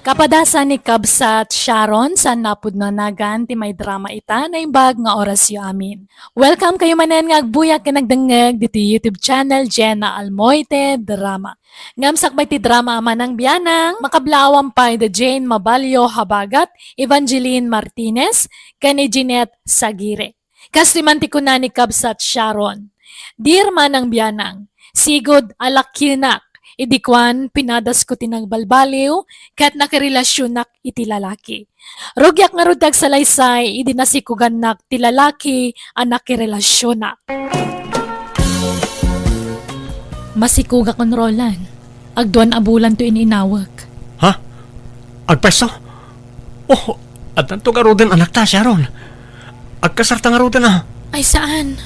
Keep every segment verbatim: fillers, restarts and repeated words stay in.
Kapadasan ni Kabsat Sharon, saan napudno a nagan ti maidrama ita, naimbag nga orasyo amin. Welcome kayo manen nga agbuyak ken agdengngeg ditoy YouTube channel Jenna Almoite Drama. Ngem sakbay ti drama a Manang Bianang, makablaawan pay da Jane Mabalio Habagat, Evangeline Martinez, ken ni Jeanette Sagire. Kastoy man ti kuna ni Kabsat Sharon, "Dear Manang Bianang, sigud a lakienak, idi kuan, pinadasko ti nagbalbaliw, ket nakirelasionak iti lalaki. Rugiak ngarud ti agsalaysay, idi nasikugannak ti lalaki a nakirelasionak." Masikugakon, Roland. Agduan a bulan to ininawek. Ha? Agpwesto? Oh, addanto garuden anakta, Sharon. Agkasarta ngaruden a. Ay, saan.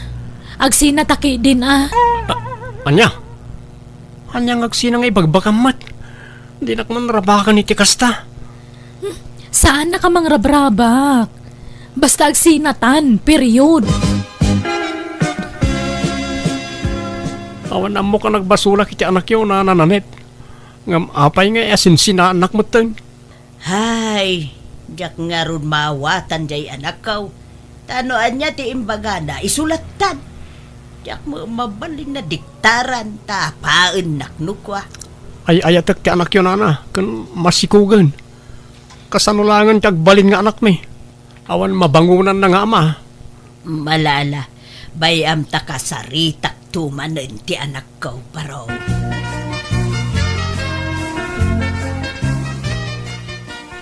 Agsina ta ketdin a. A-, ania? Ania nga agsina nga ibagbagam met? Dinak man rabaken iti kasta. Hmm, saannaka mangrabrabak. Basta agsinatan, period. Awan ammok a nagbasolak iti anakyo, Nana Nanette. Ngem apay nga isinsinnaannak metten? Hay, diak ngarud maawatan jay anakko. Ta no ania ti imbagana, isu lattan. Diak met mabalin a diktaran, ta apaennak no kua. Ay-ayatek ti anakyo, Nana, ken masikugen. Kasano laengen ti agbalin nga anakmi? Awan mabangonanna nga ama. Malala, bay-am ta kasaritakto manen ti anakko, baro.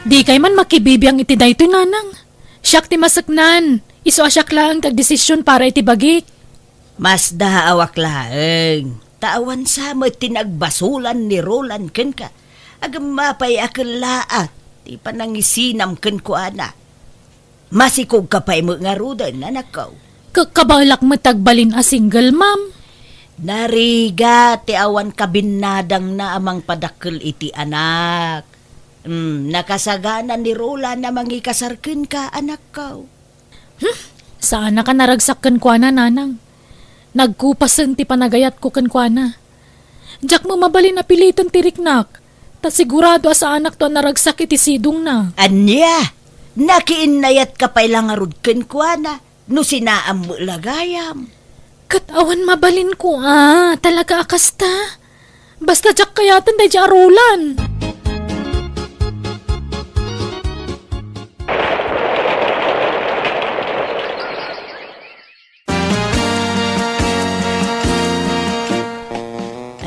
Dikay man makibibiang iti daytoy, Nanang. Siak ti maseknan. Isu a siak laeng ti agdesisyon para iti bagik. Masdaawak laeng, ta awan sa met ti nagbasolan ni Roland kenka. Agem apay a kellaat ti panangisinam kenkuana. Masikogka pay met ngaruden, anakko. Ka-, kabaelak met agbalin a single mom. Narigat ti awan kabinnadangna a mangpadakkel iti anak. Hmm, nakasagana ni Roland a mangikasar kenka, anakko. Hmm, saannak a naragsak kenkuana, Nanang. Nagkupasen ti panagayatko kenkuana. Diak met mabalin a piliten ti riknak, ta sigurado a saanakto a naragsak iti sidongna. Ania? Nakiinnayatka pay la ngarud kenkuana, no sinaam met la gayam. Ket awan mabalinko a, talaga a kasta. Basta diak kayaten daydiay a Roland.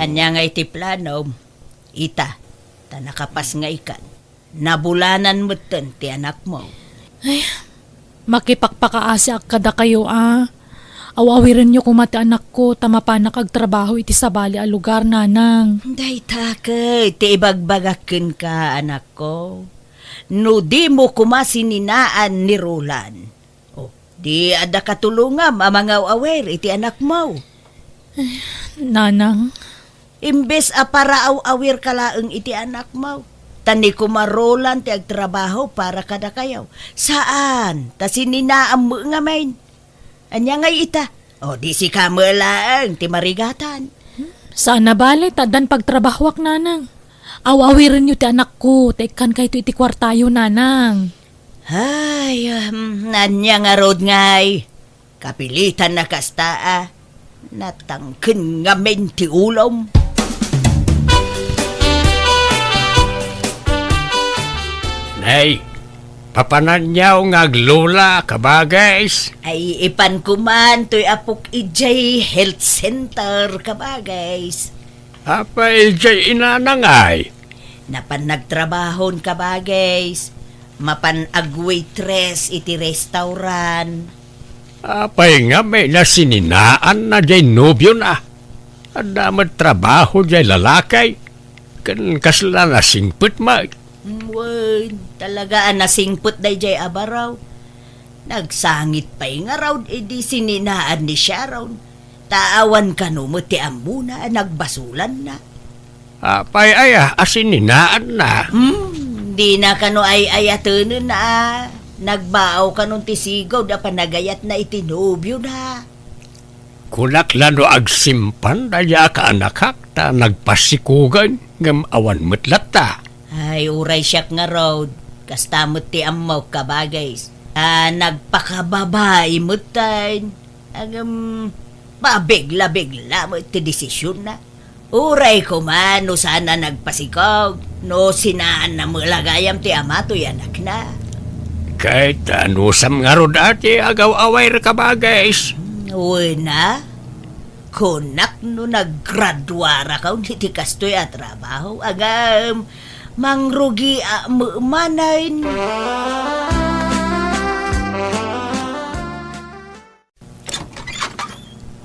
Ania ngay ti planom? Ita, ta nakapasngaykan. Nabulanan metten ti anakmo. Ay, makipakpakaasiak kadakayo a. Aw-awirenyo koma ti anakko ta mapanak agtrabaho iti sabali a lugar, Nanang. Dayta ket ti ibagbagak kenka, anakko. No dimo koma sininaan ni Roland, oh, di adda katulongam a mangaw-awir iti anakmo. Nanang. Imbes a paraaw-awirka laeng iti anakmo, ta ni koma Roland ti agtrabaho para kadakayo. Saan, ta sininaam met ngamin. Ania ngay ita? O, di sika met laeng ti marigatan. Saan a bale, ta addan pagtrabahoak, Nanang. Aw-awirenyo ti anakko, ta ikkankayto iti kuartayo, Nanang. Ay, um, ania ngarud ngay? Kapilitan a kasta a. Natangken ngamin ti ulom. Nay, papananyaw nga aglola, kabagays. Ay, ipan koman toy apok idiay health center, kabagays. Apay idiay inanangay? Napan nagtrabahon, kabagays. Mapan agwaitress iti restaurant. Apay ngamin a sininaanna diay nobiona? Adda met trabaho diay lalaki, ken kasla nasingpet met. Wen, talaga a nasingpet daydiay a baro. Nagsangit pay ngarud idi sininaan ni Sharon. Ta awan kano met ti ammona a nagbasolanna. Apay aya a sininaanna? Hmm, dina kano ay-ayatenen a nagbaaw kanon ti sigud a panagayatna iti nobiona. Kunak la no agsimpan daydiay a kaanakak ta nagpasikugen ngem awan met latta. Ay, uray siak ngarud, kasta met ti ammok, kabagis. A, nagpakababai metten. Ngem, pabigla-bigla met ti desisionna. Uray koma no saan a nagpasikog, no sinaanna met la gayam ti ama toy anakna. Ket anusam ngarud a ti agaw-awir, kabagis? Wen a, kunak no naggraduarakon iti kastoy a trabaho, ngem mangrugiak met manen.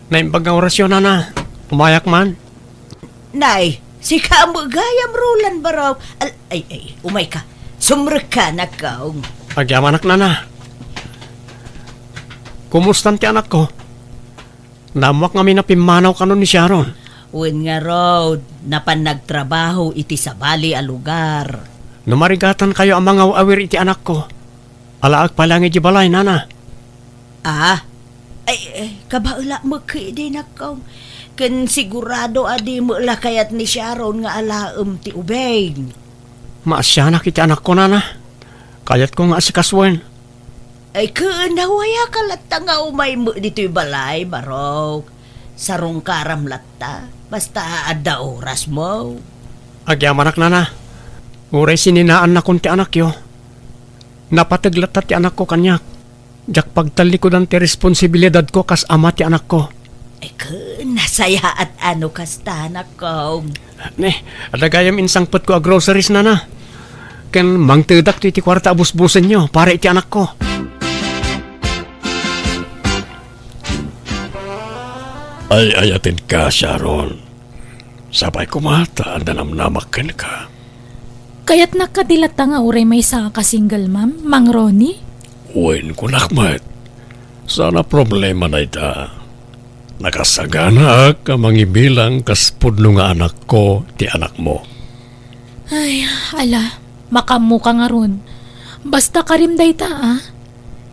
Naimbag nga orasyo, nana. Umayak man. Nay, sika met gayam, Roland, barok. Al-, ay, ay, umayka. Sumrekka, nakkaw. Agyamanak, nana. Kumustan ti anakko? Naammoak ngamin a pimmanaw kano ni Sharon. Wen ngarud, napan nagtrabaho iti sabali a lugar. No marigatankayo a mangaw-awir iti anakko, alaek pay laeng idiay balay, nana. Ah? Ay, ay, kabaelak met ketdi, nakkaw. Ken sigurado a di met la kayat ni Sharon nga alaem ti ubing. Maasianak iti anakko, nana. Kayatko nga asikasuen. Ay, ken nawayaka latta nga umay met ditoy balay, barok. Sarungkaram latta, basta adda orasmo. Agyamanak, nana. Uray sininaannakon ti anakyo, napateg latta ti anakko kaniak. Diak pagtallikudan ti responsibilidadko kas ama ti anakko. Ay, ken nasayaat a no kasta, nakkaw. Ne, adda gayam insangpetko a groceries, nana. Ken mangtedak ti, ti kuarta a busbusenyo para iti anakko. Ay-ayatenka, Sharon. Sapay koma ta adda namnamak kenka. Kayatnak kadi latta nga uray maysaak a single mom, Mang Ronnie? Wen, kunak met. Saan a problema dayta. Nakasaganaak a mangibilang kas pudno nga anakko ti anakmo. Ay, ala, makaammoka ngarud. Basta karim dayta, a.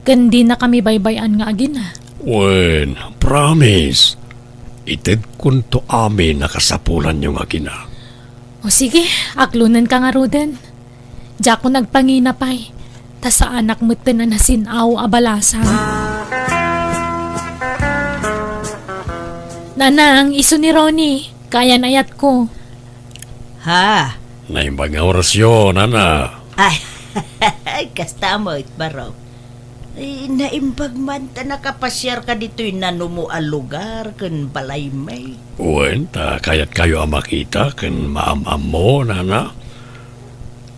Ken dinakami baybay-an nga agina. Wen, promise. Itedkonto amin a kasapulanyo nga agina. O sige, aklonenka ngaruden. Diakon agpangina pay, ta saanak metten a nasin-aw a balasang. Nanang, isu ni Ronnie, kayan-ayatko. Ha? Naimbag nga orasyo, nana. Ay, kasta met, barok. Ay, naimbag man ta nakapasiarka ditoy nanumo a lugar ken balaymi. Wen, ta kayatkayo a makita ken maam-ammo, nana.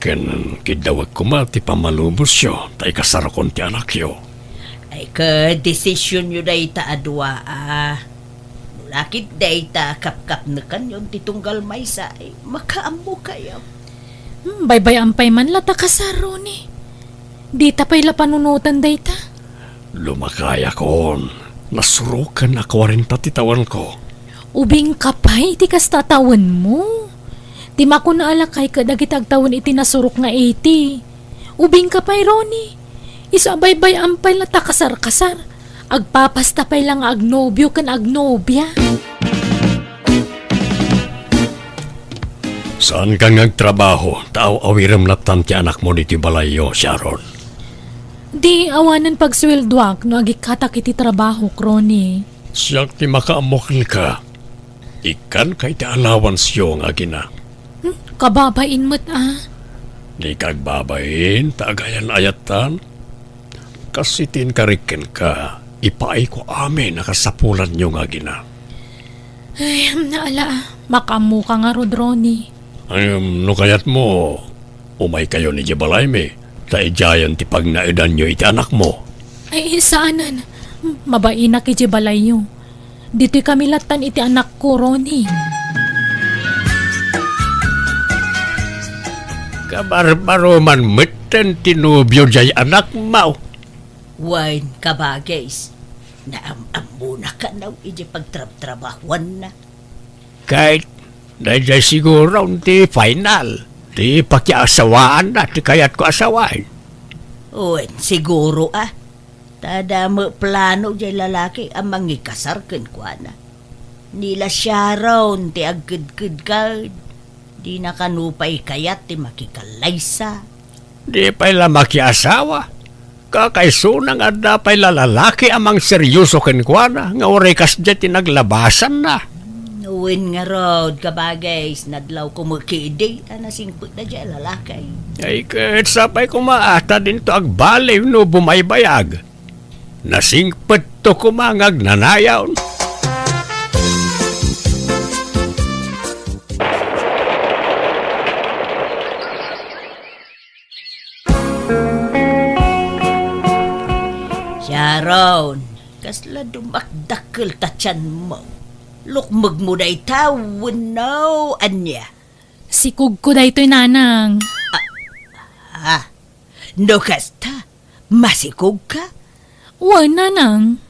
Ken kiddawek koma ti pammalubosyo ta ikasarkon ti anakyo. Ay, ket desisionyo dayta a dua, a. No la ket dayta a kapkapnekanyon ti tunggal maysa, ay, makaammokayo. Hmm, baybay-am pay man la ta kasar, Ronnie. Dita pay la panunoten dayta. Lumakayakon. Nasuroken a kuarenta ti tawenko. Ubingka pay iti kasta a tawenmo. Ti makuna a lakay ket dagiti agtawen iti nasurok nga eighty. Ubingka pay, Ronnie. Isu a baybay-am pay la ta kasar-kasar. Agpapasta pay la nga agnobio ken agnobia. Saanka nga agtrabaho, ta aw-awirem lattan ti anakmo ditoy balayyo, Sharon. Di awanen pagsueldoak no agikkatak iti trabahok, Ronnie. Siak ti makaammo kenka. Ikkanka iti allowanceyo nga agina. Hmm, kababain met, a. Dika agbabain, ta agayan-ayattan. Kas iti inkarik kenka, ipaayko amin a kasapulanyo nga agina. Ay, naala, makaammoka ngarud, Ronnie. Ngem no kayatmo, umaykayon idiay balaymi, ta idiayen ti pagnaedanyo iti anakmo. Ay, saanen. Mabainak idiay balayyo. Ditoy kami lattan iti anakko, Ronnie. Kabarbaro man metten ti nobio jay anakmo. Wen, kabagis, naam-ammona kano iti pagtrabtrabahoanna. Ket daydiay siguro ti final ti pakiasawaanna ti kayatko a sawen. Wen, siguro a. Ta adda met plano jay lalaki a mangikasar kenkuana. Ni la Sharon ti agkedkedkan. Dina kano pay kayat ti makikallaysa. Di pay la makiasawa. Kakaisuna nga adda pay la lalaki a mangseryoso kenkuana nga uray kasdiay ti naglabasanna. Wen ngarud, kabagis, nadlawko met idi a nasingpetda diay a lalaki. Ay, ket sapay koma a ta dinto agbaliw no bumaybayag. Nasingpetto koma nga agnanayon. Sharon, kasla dumakdakkel ta tianmo. Lukmegmo dayta wenno ania? Sikogko daytoy, nanang. Ah, no kasta, masikogka? Wen, nanang.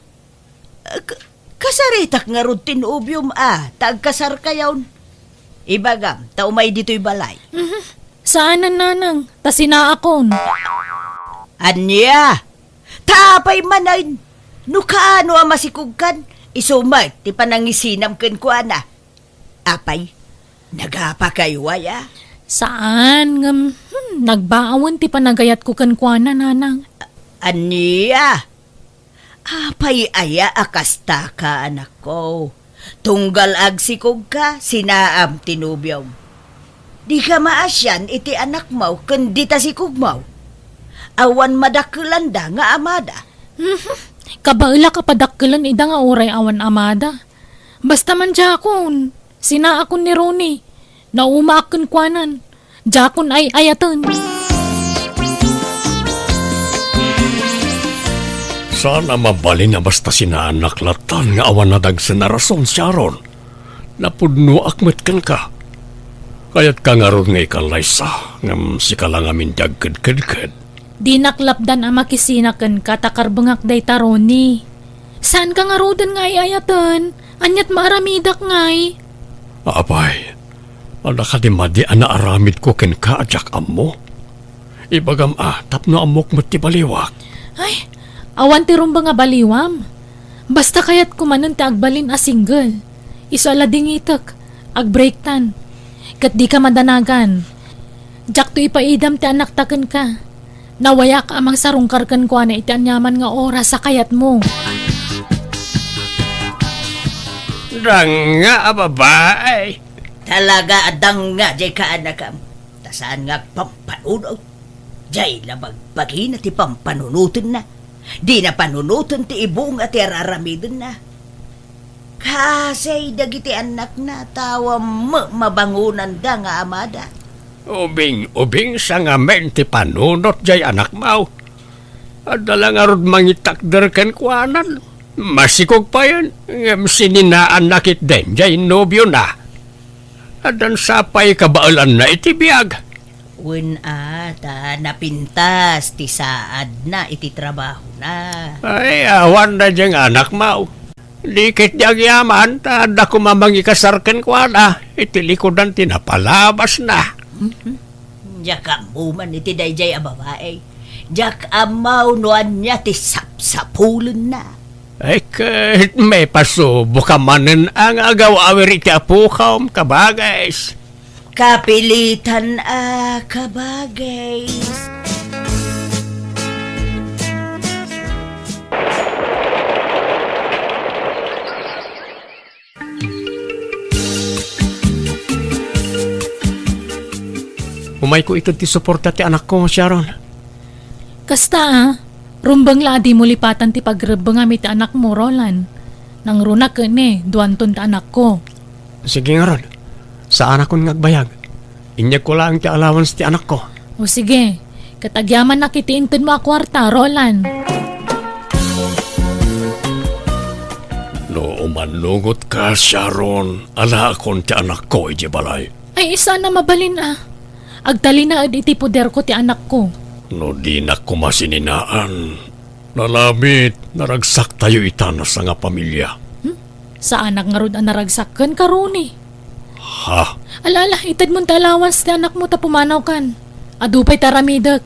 K-, kasaritak ngarud ti nobiom a ta agkasarkayon. Ibagam ta umay ditoy balay. Mhm. Saanen, nanang, ta sinaakon. Ania? Ta apay manen? No kaano a masikogkan, isu met ti panangisinam kenkuana. Apay, nagapakayo aya? Saan, ngem, hmm, nagbaawen ti panagayatko kenkuana, nanang. Ania? Apay aya a kastaka, anakko? Tunggal agsikogka, sinaam ti nobiom. Dika maasian iti anakmo ken dita sikogmo. Awan madakkelanda nga amada. Mhm. Kabaelak a padakkelen ida nga uray awan amada. Basta man diakon, sinaakon ni Ronnie. Naumaak kenkuanan. Diakon ay-ayaten. Saan a mabalin a basta sinaanak latan nga awan nadagsen a rason, Sharon. Napudnoak met kenka. Kayatka ngarud nga ikallaysa, ngem sika la ngamin ti agkedkedked. Dinak lapdan a makisina kenka ta karbengak dayta, Ronnie. Saanka ngaruden nga ay-ayaten? Aniat maaramidak ngay? Apay, adda kadi madi a naaramidko kenka a diak ammo? Ibagam a, tapno ammok met ti baliwak. Ay, awan ti rumbeng a baliwam. Basta kayatko manen ti agbalin a single. Isu a ladingitek, agbreaktan. Ket dika madanagan. Diakto ipaidam ti anakta kenka. Nawayak a mangsarungkar kenkuana iti aniaman nga oras a kayatmo. Danga a babae. Talaga a danga diay kaanakam. Ta saan nga agpampanunot. Diay la bagbagina ti pampanunotenna. Dina panunoten ti ibunga ti araramidenna. Kasay dagiti annakna, ta awan met mabangonanda nga amada. Ubing-ubing sa ngamin ti panunot diay anakmo. Adda la ngarud mangitakder kenkuanan. Masikog payen, ngem sininaanna ketdin diay nobiona. Addan sapay kabaelanna iti biag. Wen a, ta napintas ti saadna iti trabahona. Ay, awan daydiay nga anakmo. Di ketdi agyaman, ta adda koma mangikasar kenkuana iti likudan ti napalabasna. Mhm. Diak ammo man iti daydiay a babae. Diak ammo no ania ti sapsapulenna. Ay, ket maipasuboka manen a nga agaw-awir iti apokom, kabagis. Kapilitan a kabagis. Umayko ited ti suporta ti anakko, Sharon. Kasta a, rumbeng la a dimo lipatan ti pagrebbengam iti anakmo, Roland. Nangruna ken ni, duanton ti anakko. Sige ngarud, saanakon nga agbayag. Inyegko laeng ti allowance ti anakko. O sige, ket agyamanak iti intedmo a kuarta, Roland. No umannungotka, Sharon, alaakon ti anakko idiay balay. Ay, saan a mabalin a. Agtalinaed iti poderko ti anakko. No dinak koma sininaan, nalabit, naragsaktayo itan a sangapamilia. Hmm? Saanak ngarud a naragsak kenka, Ronnie. Ha? Ala, ala, itedmon ti allowance ti anakmo ta pumanawkan. Adu pay ti aramidek.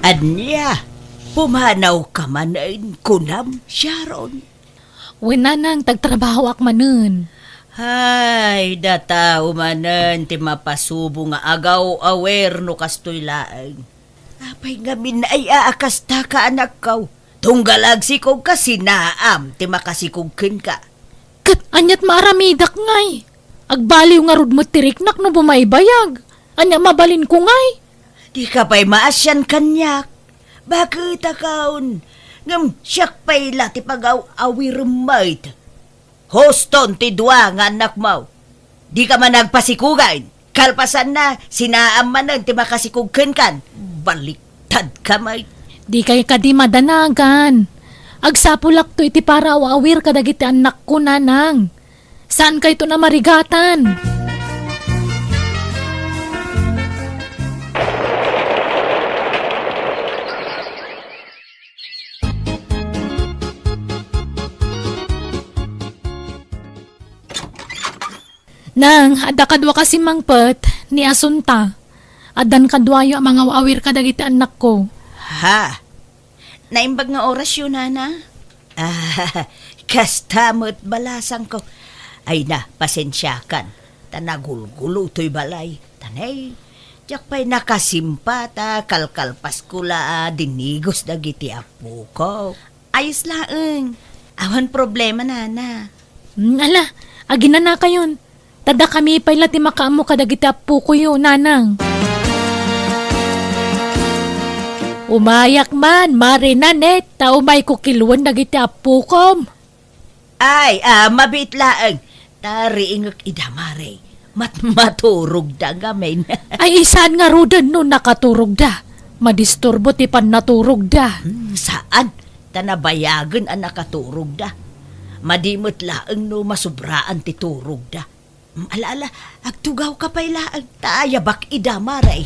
Ania? Pumanawka manen, kunam, Sharon? Wen, nanang, ta agtrabahoak manen. Ay, data umanen ti mapasubo nga agaw-awir no kastoy laeng. Apay ngamin ay a kasta ka, anakko? Tunggal agsikog ka, sinaam ti makasikog kenka. Ket aniat maaramidak ngay? Agbaliw ngarud met ti riknak no bumaybayag. Ania mabalinko ngay? Dika pay maasian kaniak. Baket a kaon, ngem siak pay la ti pagaw-awirem met. Huston ti dua nga annakmo. Dika man agpasikugan. Kalpasanna, sinaam manen ti makasikog kenkan. Baliktad ka met. Dikay kadi madanagan. Agsapulakto iti paraaw-awir kadagiti annakko, nanang. Saankayton a marigatan. Nang, adda kaduak a simmangpet, ni Asunta. Addan kaduayo a mangaw-awir kadagiti annakko. Ha? Naimbag nga orasyo, nana? Ah, kasta met balasangko. Ay na, pasensiakan. Ta nagulgulo toy balay. Ta nay, diak pay nakasimpa ta kalkalpasko la a dinigos dagiti appoko. Ayos laeng. Awan problema, nana. Hmm, ala, aginanakayon. Ta dakami pay la ti makaammo kadagiti appokoyo, nanang. Umayak man, Mare Nanette, ta umayko kiluen dagiti appokom. Ay, ah, mabiit laeng. Ta riingek ida, Mare. Mat-, maturogda ngamin. Ay, saan ngaruden no nakaturogda? Madisturbo ti pannaturogda. Hmm, saan? Ta nabayagen a nakaturogda. Madi met laeng no masubraan ti turogda. Mm, ala, ala, agtugawka pay laeng ta ayabak ida, Mare.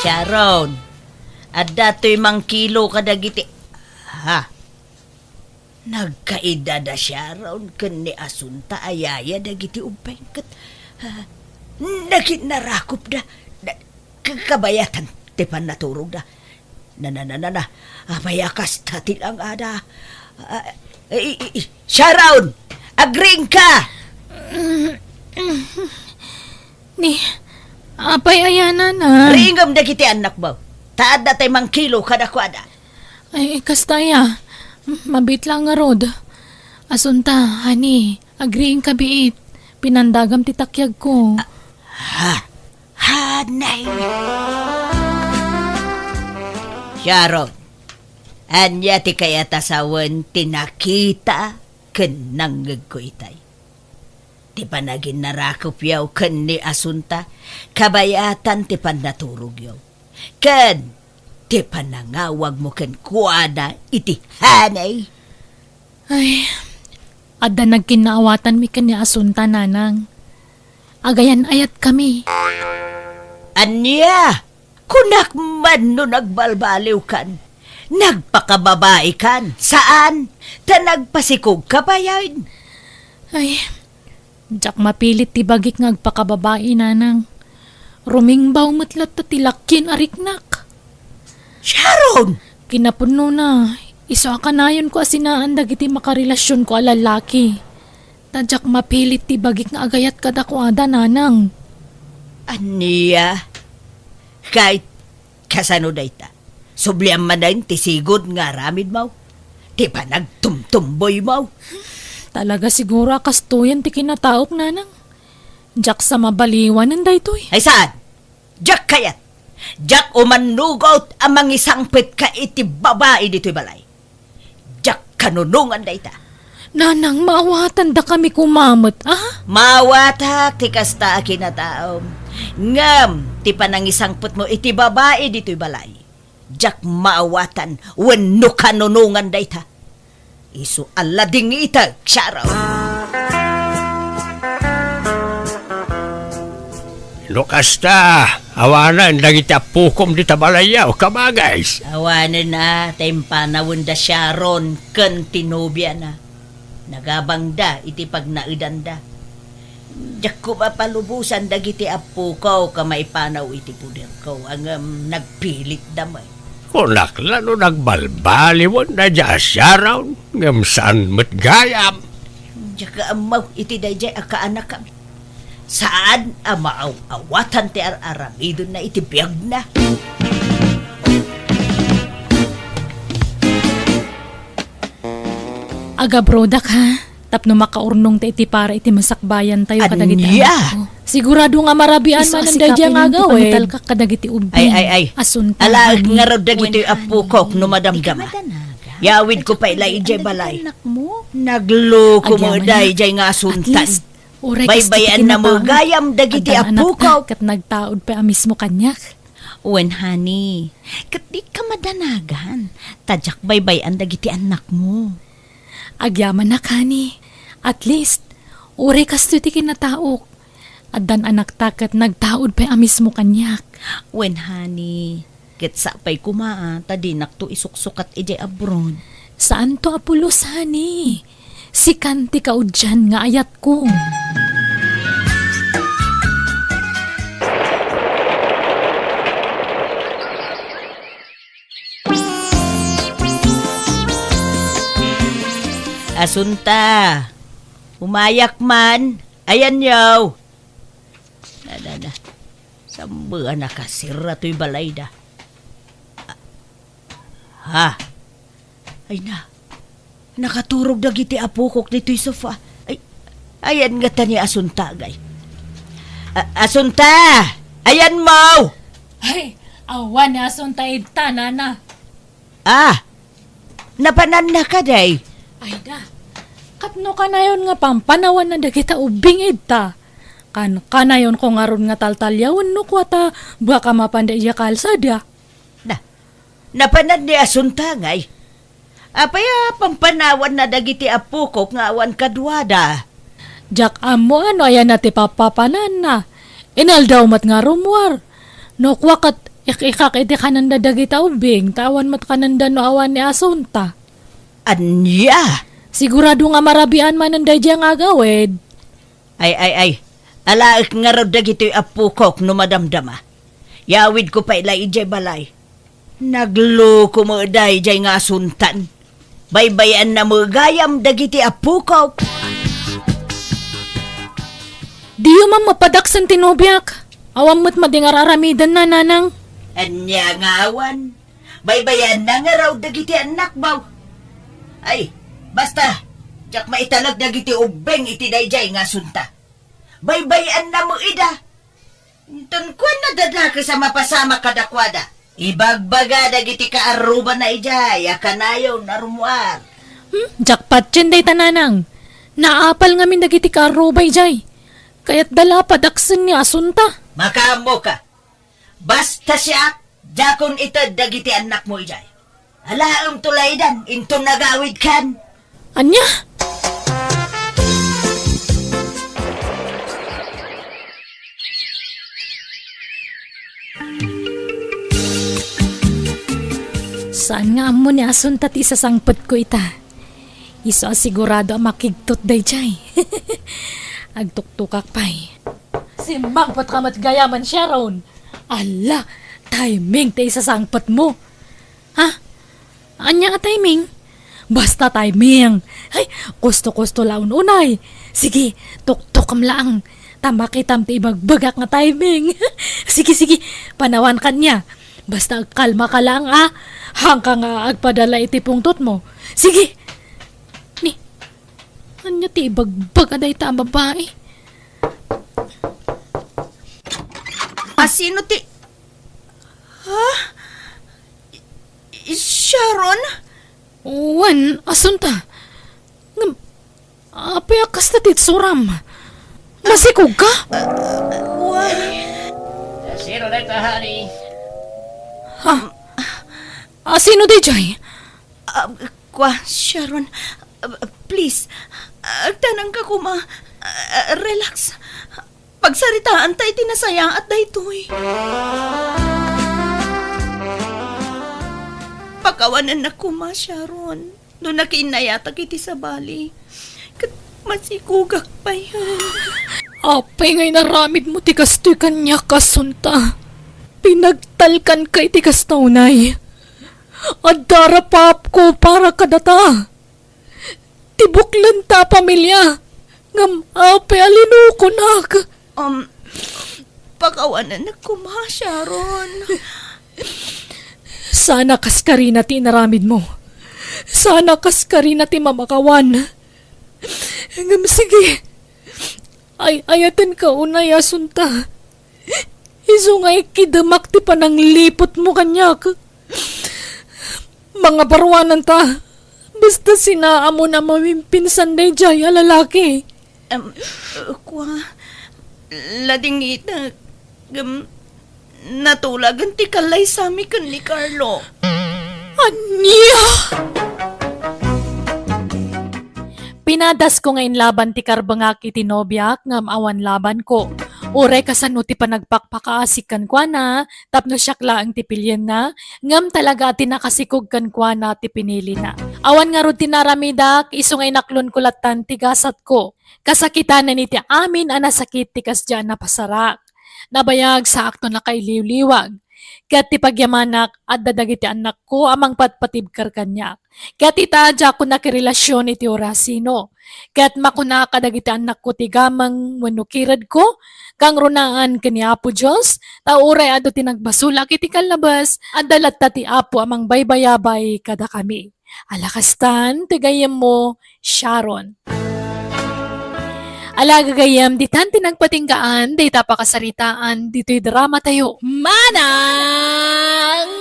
Sharon, adda toy mangkilo kadagiti, ha? Nagkaidada Sharon ken ni Asunta a yaya dagiti ubbing ket, ah, naginnarakopda. Na-, ka-, kabayatan ti pannaturogda. Na, na, na, na, na. Apay a kasta ti langada? Ah, i-, i-, i-, Sharon! Agriingka! Ni, apay aya, nana? Riingem dagiti annakmo. Ta adda tay mangkilo kadakuada. Ay, kasta aya. Mabiit la ngarud. Asunta, honey, agriingka biit. Pinandagam ti takiagko. Ah, ha? Hanay! Sharon, ania ti kayat a sawen ti nakita ken nangngegko itay? Ti panaginnarakopyo ken ni Asunta, kabayatan ti pannaturogyo. Ken ti panangawagmo kenkuana iti hanay. Ay, adda nagkinnaawatanmi ken ni Asunta, nanang. Agayan-ayatkami. Ania? Kunak man no nagbalbaliwkan, nagpakababaikan, saan? Ta nagpasikogka payen. Ay, diak mapilit ti bagik nga agpakababai, nanang. Rumingbaw met latta ti lakien a riknak. Sharon! Kinapudnona, isu a kanayonko a sinaan dagiti makarelasionko a lalaki. Ta diak mapilit ti bagik nga agayat kadakuada, nanang. Ania? Kay, kasano dayta? Subliam manen ti sigud nga aramidmo? Ti panagtumtumboymo? Talaga siguro a kastoyen ti kinataok, nanang. Diak sa mabaliwanen daytoy. Ay saan? Diak kayat. Diak umannugot a mangisangpetka iti babai ditoy balay. Diak kanunongan dayta. Nanang, maawatandakami koma met, a? Maawatak ti kasta a kinataom. Ngem ti panangisangpetmo iti babai ditoy balay, diak maawatan wenno kanunongan dayta. Isu a ladingitek, Sharon. No kasta, awanen dagiti appokom dita balayyo, kabagis. Awanen a, ta impanawenda Sharon ken ti nobiana. Nagabangda iti pagnaedanda. Diak koma palubosan dagiti appoko ken maipanaw iti poderko, ngem nagpilitda met. Kunak la no nagbalbaliwen daydiay a Sharon, ngem saan met gayam. Diak ammo iti daydiay a kaanakam. Saan a maaw-awatan ti ar-aramidenna iti biagna. Agabrodak, ha? Tapno makaurnongta iti para iti masakbayantayo kadagiti anakko. Sigurado nga marabian manen daydiay nga agawid. Isu a sika ti nang ipangitalkak kadagiti ubbing. Ay, ay, ay. Asunta, honey. Alaek ngarud dagitoy appokok no madamdama. Yawidko pay la idiay balay. Nagluko met daydiay nga asuntan. Uray kasta ti kinapawag. Baybayanna met gayam dagiti appokaw. Adda anakta ket nagtaud pay a mismo kaniak. Wen, honey, ket dika madanagan, ta diak baybay-an dagiti annakmo. Agyamanak, honey. At least, uray kastoy ti kinataok, addan anakta ket nagtaud pay a mismo kaniak. Wen, honey, ket sapay koma a ta dinakto isuksukat idiay abroad. Saanto a pulos, honey. Sikan ti kaudian nga ayatko. Asunta, umayak man. Ayanyo. Da, da, da. Sambean a kasirra toy balayda. Ha? Ay na. Nakaturog dagiti apokok ditoy sofa. Ay, ayan ngata ni Asunta, agay. A-, Asunta! Ayanmo! Ay, awan ni Asunta ita, nana. Ah, napananna kadi? Ay da, tapno kanayon nga pampanawanna dagita ubbing ita. Kan-, kanayonko ngarud nga taltaliawen no kua ta baka mapanda idiay kalsada. Da, napanan ni Asunta ngay. Apay a pampanawanna dagiti apokok nga awan kaduada? Diak ammo no ayanna ti papapananna. Inaldaw met nga rummuar. No kua ket ik-ikak iti kanenda dagita ubbing, ta awan met kanenda no awan ni Asunta. Ania? Sigurado nga marabian manen daydiay nga agawid. Ay, ay, ay. Alaek ngarud dagitoy appokok no madamdama. Yawidko pay la idiay balay. Nagluko met daydiay nga Asuntan. Baybay-anna met gayam dagiti appokok. Diyo man mapadaksen ti nobiak. Awan met madi nga ar-aramidenna, nanang. Ania nga awan? Baybay-anna ngarud dagiti annakmo. Ay, basta, diak maitalek dagiti ubbing iti daydiay nga Asunta. Baybay-anna met ida. Inton kuana, dakes a mapasamak kadakuada. Ibagbaga dagiti kaarrubana idiay a kanayon a rummuar. Hmm, diak patien dayta, nanang. Naapal ngamin dagiti kaarruba idiay. Kayatda la a padaksen ni Asunta. Makaammoka. Basta siak, diakon ited dagiti annakmo idiay. Alaem to laydan, inton nagawidkan. Ania? Saan nga ammo ni Asunta ti isasangpetko ita? Isu a sigurado a makigtot daydiay. Agtuktokak pay. Simmangpetka met gayamen, Sharon. Alla, timing ti isasangpetmo. Ha? Ania a timing? Basta timing. Ay, kusto-kusto la un-unay. Sige, tuktokem laeng. Ta makitam ti ibagbagak nga timing. Sige, sige. Panawanka nia. Basta agkalmaka laeng, a. Haanka nga agpadala iti pungtotmo. Sige. Ni, ania ti ibagbaga dayta a babai? A sino ti, ha? I-, Sharon? Wen, Asunta. Ngem, apay a kasta ti itsuram? Masikogka? Why? Sino dayta, honey? Ha? A sino daydiay? Ah, kua, Sharon, ah, please, agtanangka koma. Ah, relax. Pagsaritaanta iti nasayaat daytoy. Pakawanennak koma, Sharon, no nakiinnayatak iti sabali. Ket masikogak pay. Apay nga inaramidmo ti kastoy kaniak, Asunta? Pinagtalkanka iti kasta unay. Adda ra paapko para kadata. Ti buklenta a pamilia, ngem apay a linukonak? Um, pakawanennak koma, Sharon. Sana kaskarina ti inaramidmo. Sana kaskarina ti mamakawan. Ngem sige, ay-ayatenka unay a sunta. Isu nga ikidemak ti panangliputmo kaniak. Mangabaruananta. Basta sinaamon a mawimpinsan daydiay a lalaki. Em, kua, ladingitek. Em, natulagan ti kallaysami ken ni Carlo. Ania? Pinadasko nga inlaban ti karbengak iti nobiak ngem awan labanko. Uray kasano ti panagpakpakaasik kenkuana tapno siak laeng ti pilienna, ngem talaga a ti nakasikog kenkuana ti pinilina. Awan ngarud ti naramidak, isu nga inaklonko lattan ti gasatko. Kasakitanen iti amin a nasakit ti kasdiay a napasarak. Nabayag saakto nakailiwliwag. Ket ti pagyamanak, adda dagiti annakko a mangpatpatibker kaniak. Ket ita, diakon nakirelasion iti orasino. Ket makunak kadagiti annakko ti gameng wenno kiredko, kangrunaan ken ni Apo Dios, ta uray adu ti nagbasolak iti kallabes, adda latta ti Apo a mangbaybayabay kadakami. Ala kastan ti gayyemmo, Sharon. Ala gagayyem, ditan ti nagpatinggaan dayta pakasaritaan ditoy drama tayo. Manang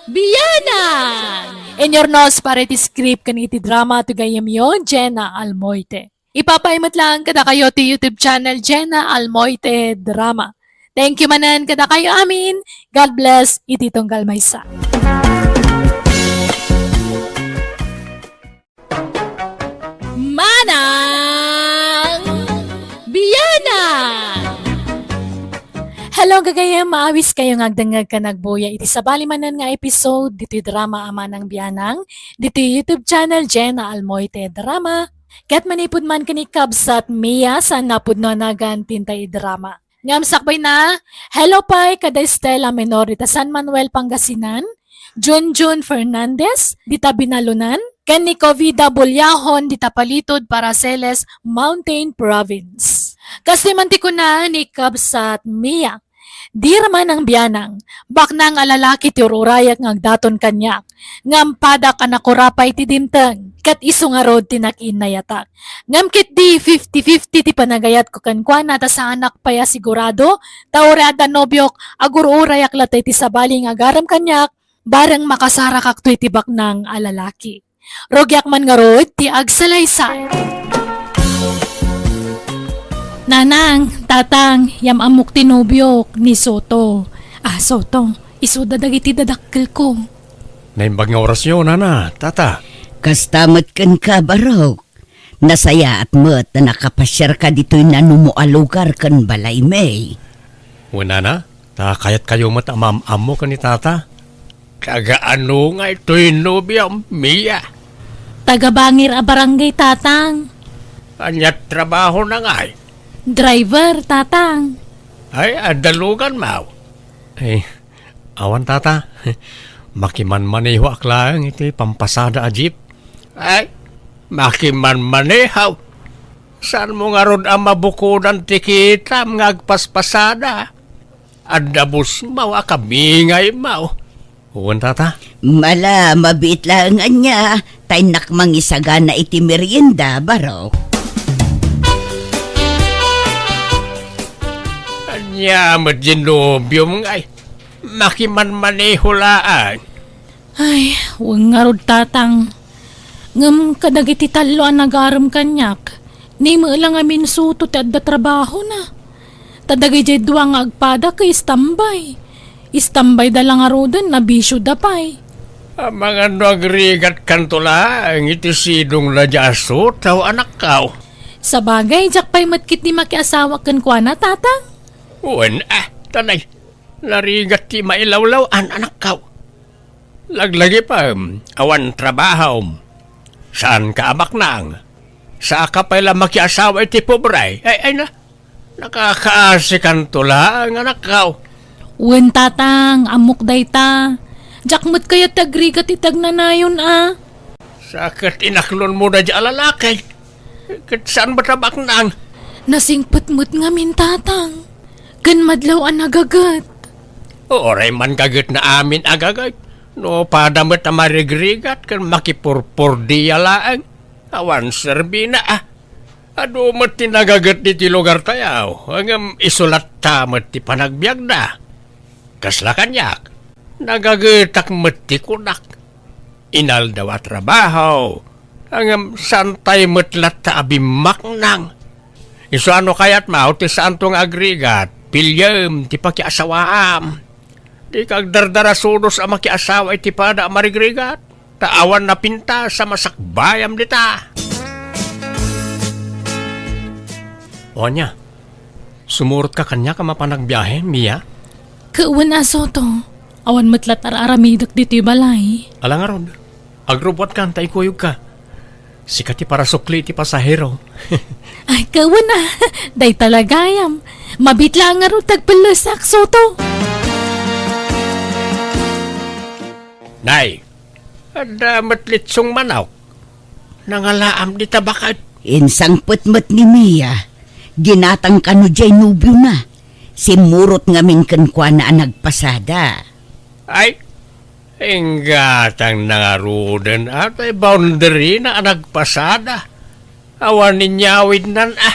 Bianang! Inurnos para iti script ken iti drama ti gayyemyo, Jenna Almoite. Ipapay met laeng kadakayo ti YouTube channel, Jenna Almoite Drama. Thank you manen kadakayo amin. God bless iti tunggal maysa. Manang Bianang! Hello, gagayyem, maawis kayo nga agdengngeg ken agbuya iti sabali manen nga episode ditoy drama a Manang Bianang, ditoy YouTube channel Jenna Almoite Drama. Ket manipud man ken ni kabsat Mia, saan napudno a nagan ti intay drama. Ngem sakbayna, hello pay kada Estela Menor dita San Manuel, Pangasinan, Junjun Fernandez dita Binalunan, ken ni Covida Bullahon dita Palitud, Paraceles, Mountain Province. Kas ti man ti kuna ni kabsat Mia, dira Manang Bianang, baknang a lalaki ti ur-urayak nga agdaton kaniak, ngem padak a nakurapay ti dimteng, ket isu ngarud ti nakiinnayatak. Ngem ketdi fifty fifty ti panagayatko kenkuana ta saanak pay a sigurado, ta uray adda nobiok, agur-urayak latta iti sabali nga agarem kaniak, bareng makasarakakto iti baknang a lalaki. Rugiak man ngarud ti agsalaysay. Nanang, tatang, yam-ammok ti nobiok, ni Soto. Ah, Soto, isuda dagiti dadakkelko. Naimbag nga orasyo, nana, tata. Kasta met kenka, barok. Nasayaat met a nakapasiarka ditoy nanumo a lugar ken balaymi. Wen, nana, ta kayatkayo met a maam-ammo ken ni tata. Taga-ano ngay toy nobiam, Mia? Taga Bangir a barangay, tatang. Ania trabahona ngay? Driver, tatang. Ay, adda luganmo? Ay, awan, tata. Makimanmanehoak laeng iti pampasada a jeep. Ay, makimanmaneho. Saanmo ngarud a mabukodan ti kitam nga agpaspasada? Adda busmaw a kabingaymo. Wen, tata. Ala, mabiit laeng ania, ta innak mangisagana iti merienda, barok. Ania met diay nobiom ngay? Makimanmaneho laeng. Ay, wen ngarud, tatang. Ngem kadagiti tallo a nagarem kaniak, ni met la ngamin Soto ti adda trabahona. Ta dagidiay dua nga agpada ket istambay. Istambayda la ngaruden, nabisioda pay. Amangan no agrigatkanto laeng iti sidongna diay a Soto, anakko. Sabagay, diak pay met ketdi makiasawa kenkuana, tatang. Wen, ah, tanay. Narigat ti mailawlaw-an, anakko. Laglagipem, awan trabahom. Saanka a baknang. Saanka pay la makiasawa iti pobre. Ay, ay na. Nakakaasikanto laeng, anakko. Wen, tatang, ammok dayta. Diak met kayat ti agrigat iti agnanayon a. Sa ket inaklonmo daydiay a lalaki. Ket saan met a baknang? Nasingpet met ngamin, Tatang. Ken madlaw a nagaget. Uray man gagetna amin a gaget. No pada met a marigrigat ken makipurpordia laeng. Awan serbina a. Adu met ti nagaget ditoy lugartayo, ngem isu latta met ti panagbiagda. Kasla kaniak, nagagetak met ti kunak. Inaldaw a trabaho, ngem saantay met latta a bimmaknang. Isu a no kayatmo ti saanto nga agrigat, piliem ti pakiasawaam. Dika agdardarasudos a makiasawa iti pada a marigrigat, ta awan napintas a masakbayam dita. O ania, sumurotka kaniak a mapan agbiahe, Mia? Ket wen a, Soto, awan met latta ar-aramidek ditoy balay. Ala ngarud, agrubbuatkan ta ikuyogka. Sika ti parasukli iti pasahero. Ay, ket wen a, dayta la gayam. Mabiit laeng ngarud ti agpellesak, Soto. Nay, adda met litsong manok. Nangalaam dita baket. Insangpet met ni Mia. Ginatang kano diay nobiona. Simmurot ngamin kenkuana a nagpasada. Ay, inggatang nangaruden a tay boundary na a nagpasada. Awan inyawidnan a.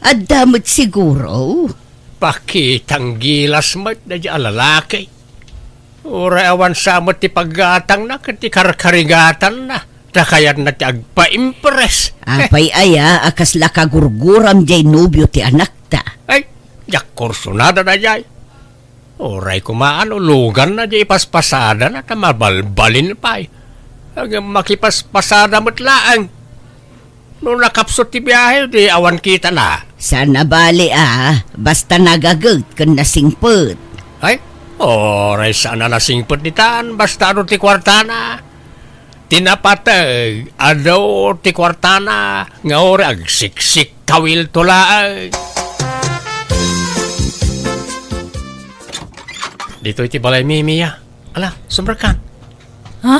Adda met siguro. Pakitang gilas met daydiay a lalaki. Uray awan sa met ti paggatangna ket ti karkarigatanna, ta kayatna ti agpaimpress. Apay aya a kasla kagurguram diay nobio ti anakta? Ay, diak kursunada daydiay. Uray koma no luganna diay ipaspasadana ta mabalbalin pay. Ngem makipaspasada met laeng. No nakapsut ti biahe, di awan kitana. Saan a bali a, basta nagaget ken nasingpet. Ay, uray saan a nasingpet ditan, basta adu ti kuartana. Ti napateg, adu ti kuartana, nga uray agsiksikkawilto laeng. Ditoy ti balaymi, Mia. Ala, sumrekkan. Ha?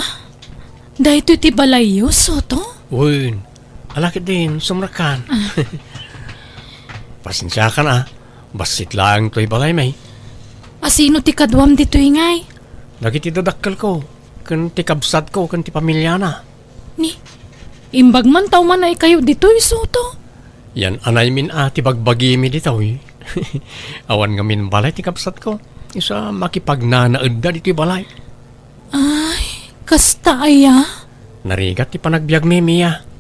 Daytoy ti balayyo, Soto? Wen. Ala ketdin, sumrekkan. Ah. Pasensiakan a. Bassit laeng toy balaymi. Asino ti kaduam ditoy ngay? Dagiti dadakkelko, ken ti kabsatko, ken ti pamiliana. Ni, imbag man ta umanaykayo ditoy, Soto? Yan anaymin a ti bagbagimi ditoy. Awan ngamin balay ti kabsatko. Isu a makipagnanaedda ditoy balay. Ay, kasta aya? Narigat ti panagbiagmi, Mia.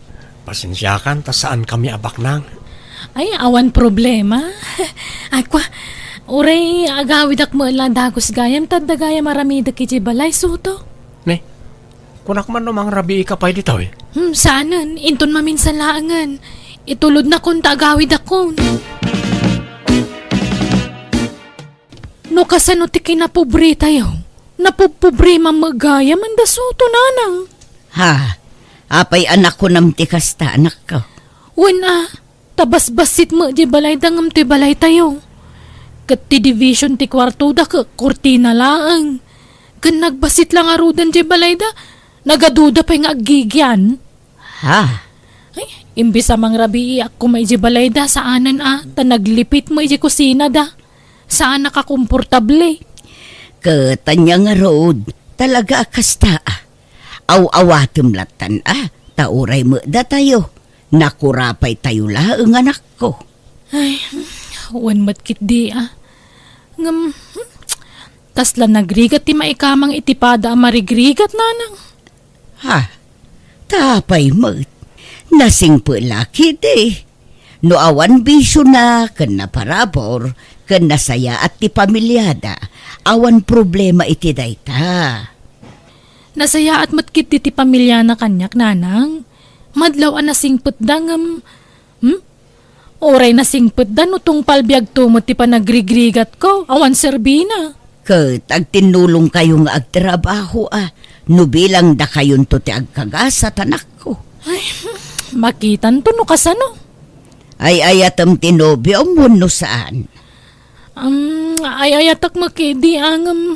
Pasensiakan ta saankami a baknang. Ay, awan problema. Ay, kwa, uray agawidak met la dagus gayam, ta adda gayam aramidek idiay balay, Soto. Ne, kunak man no mangrabiika pay ditoy. Hmm, saanen, inton maminsan laengen. Itulodnakon ta agawidakon. No kasano ti kinapobretayo? Napobpobrema met gayam, Soto, nanang. Ha? Apay a nakunam ti kasta, anakko? Wen a, ta basbassit met diay balayda ngem toy balaytayo. Ket ti division ti kuartoda ket kurtina laeng. Ken nagbassit la ngaruden diay balayda, nagaduda pay nga aggigian. Ha? Ay, imbes a mangrabiiak koma idiay balayda, saanen a, ta naglipit met idiay kusinada. Saan a kakomportable. Ket ania ngarud, talaga a kasta a. Aw-awatem lattan a, ta uray met datayo, nakurapaytayo laeng, anakko. Ay, wen met ketdi a. Ngem, hmm, kasla nagrigat ti maikamang iti pada a marigrigat, nanang. Ha? Ta apay met? Nasingpet la ketdi. No awan bisiona ken naparabur ken nasayaat ti pamiliada, awan problema iti dayta. Nasayaat met ketdi ti pamiliana kaniak, nanang. Madlaw a nasingpetda ngem, hmm? Uray nasingpetda no tungpal biagto met ti panagrigrigatko, awan serbina. Ket agtinnulongkayo nga agtrabaho a, no bilang dakayonto ti agkagasat, anakko. Ay, makitanto no kasano. Ay-ayatem ti nobiom wenno saan? Um, ay-ayatek met ketdi a ngem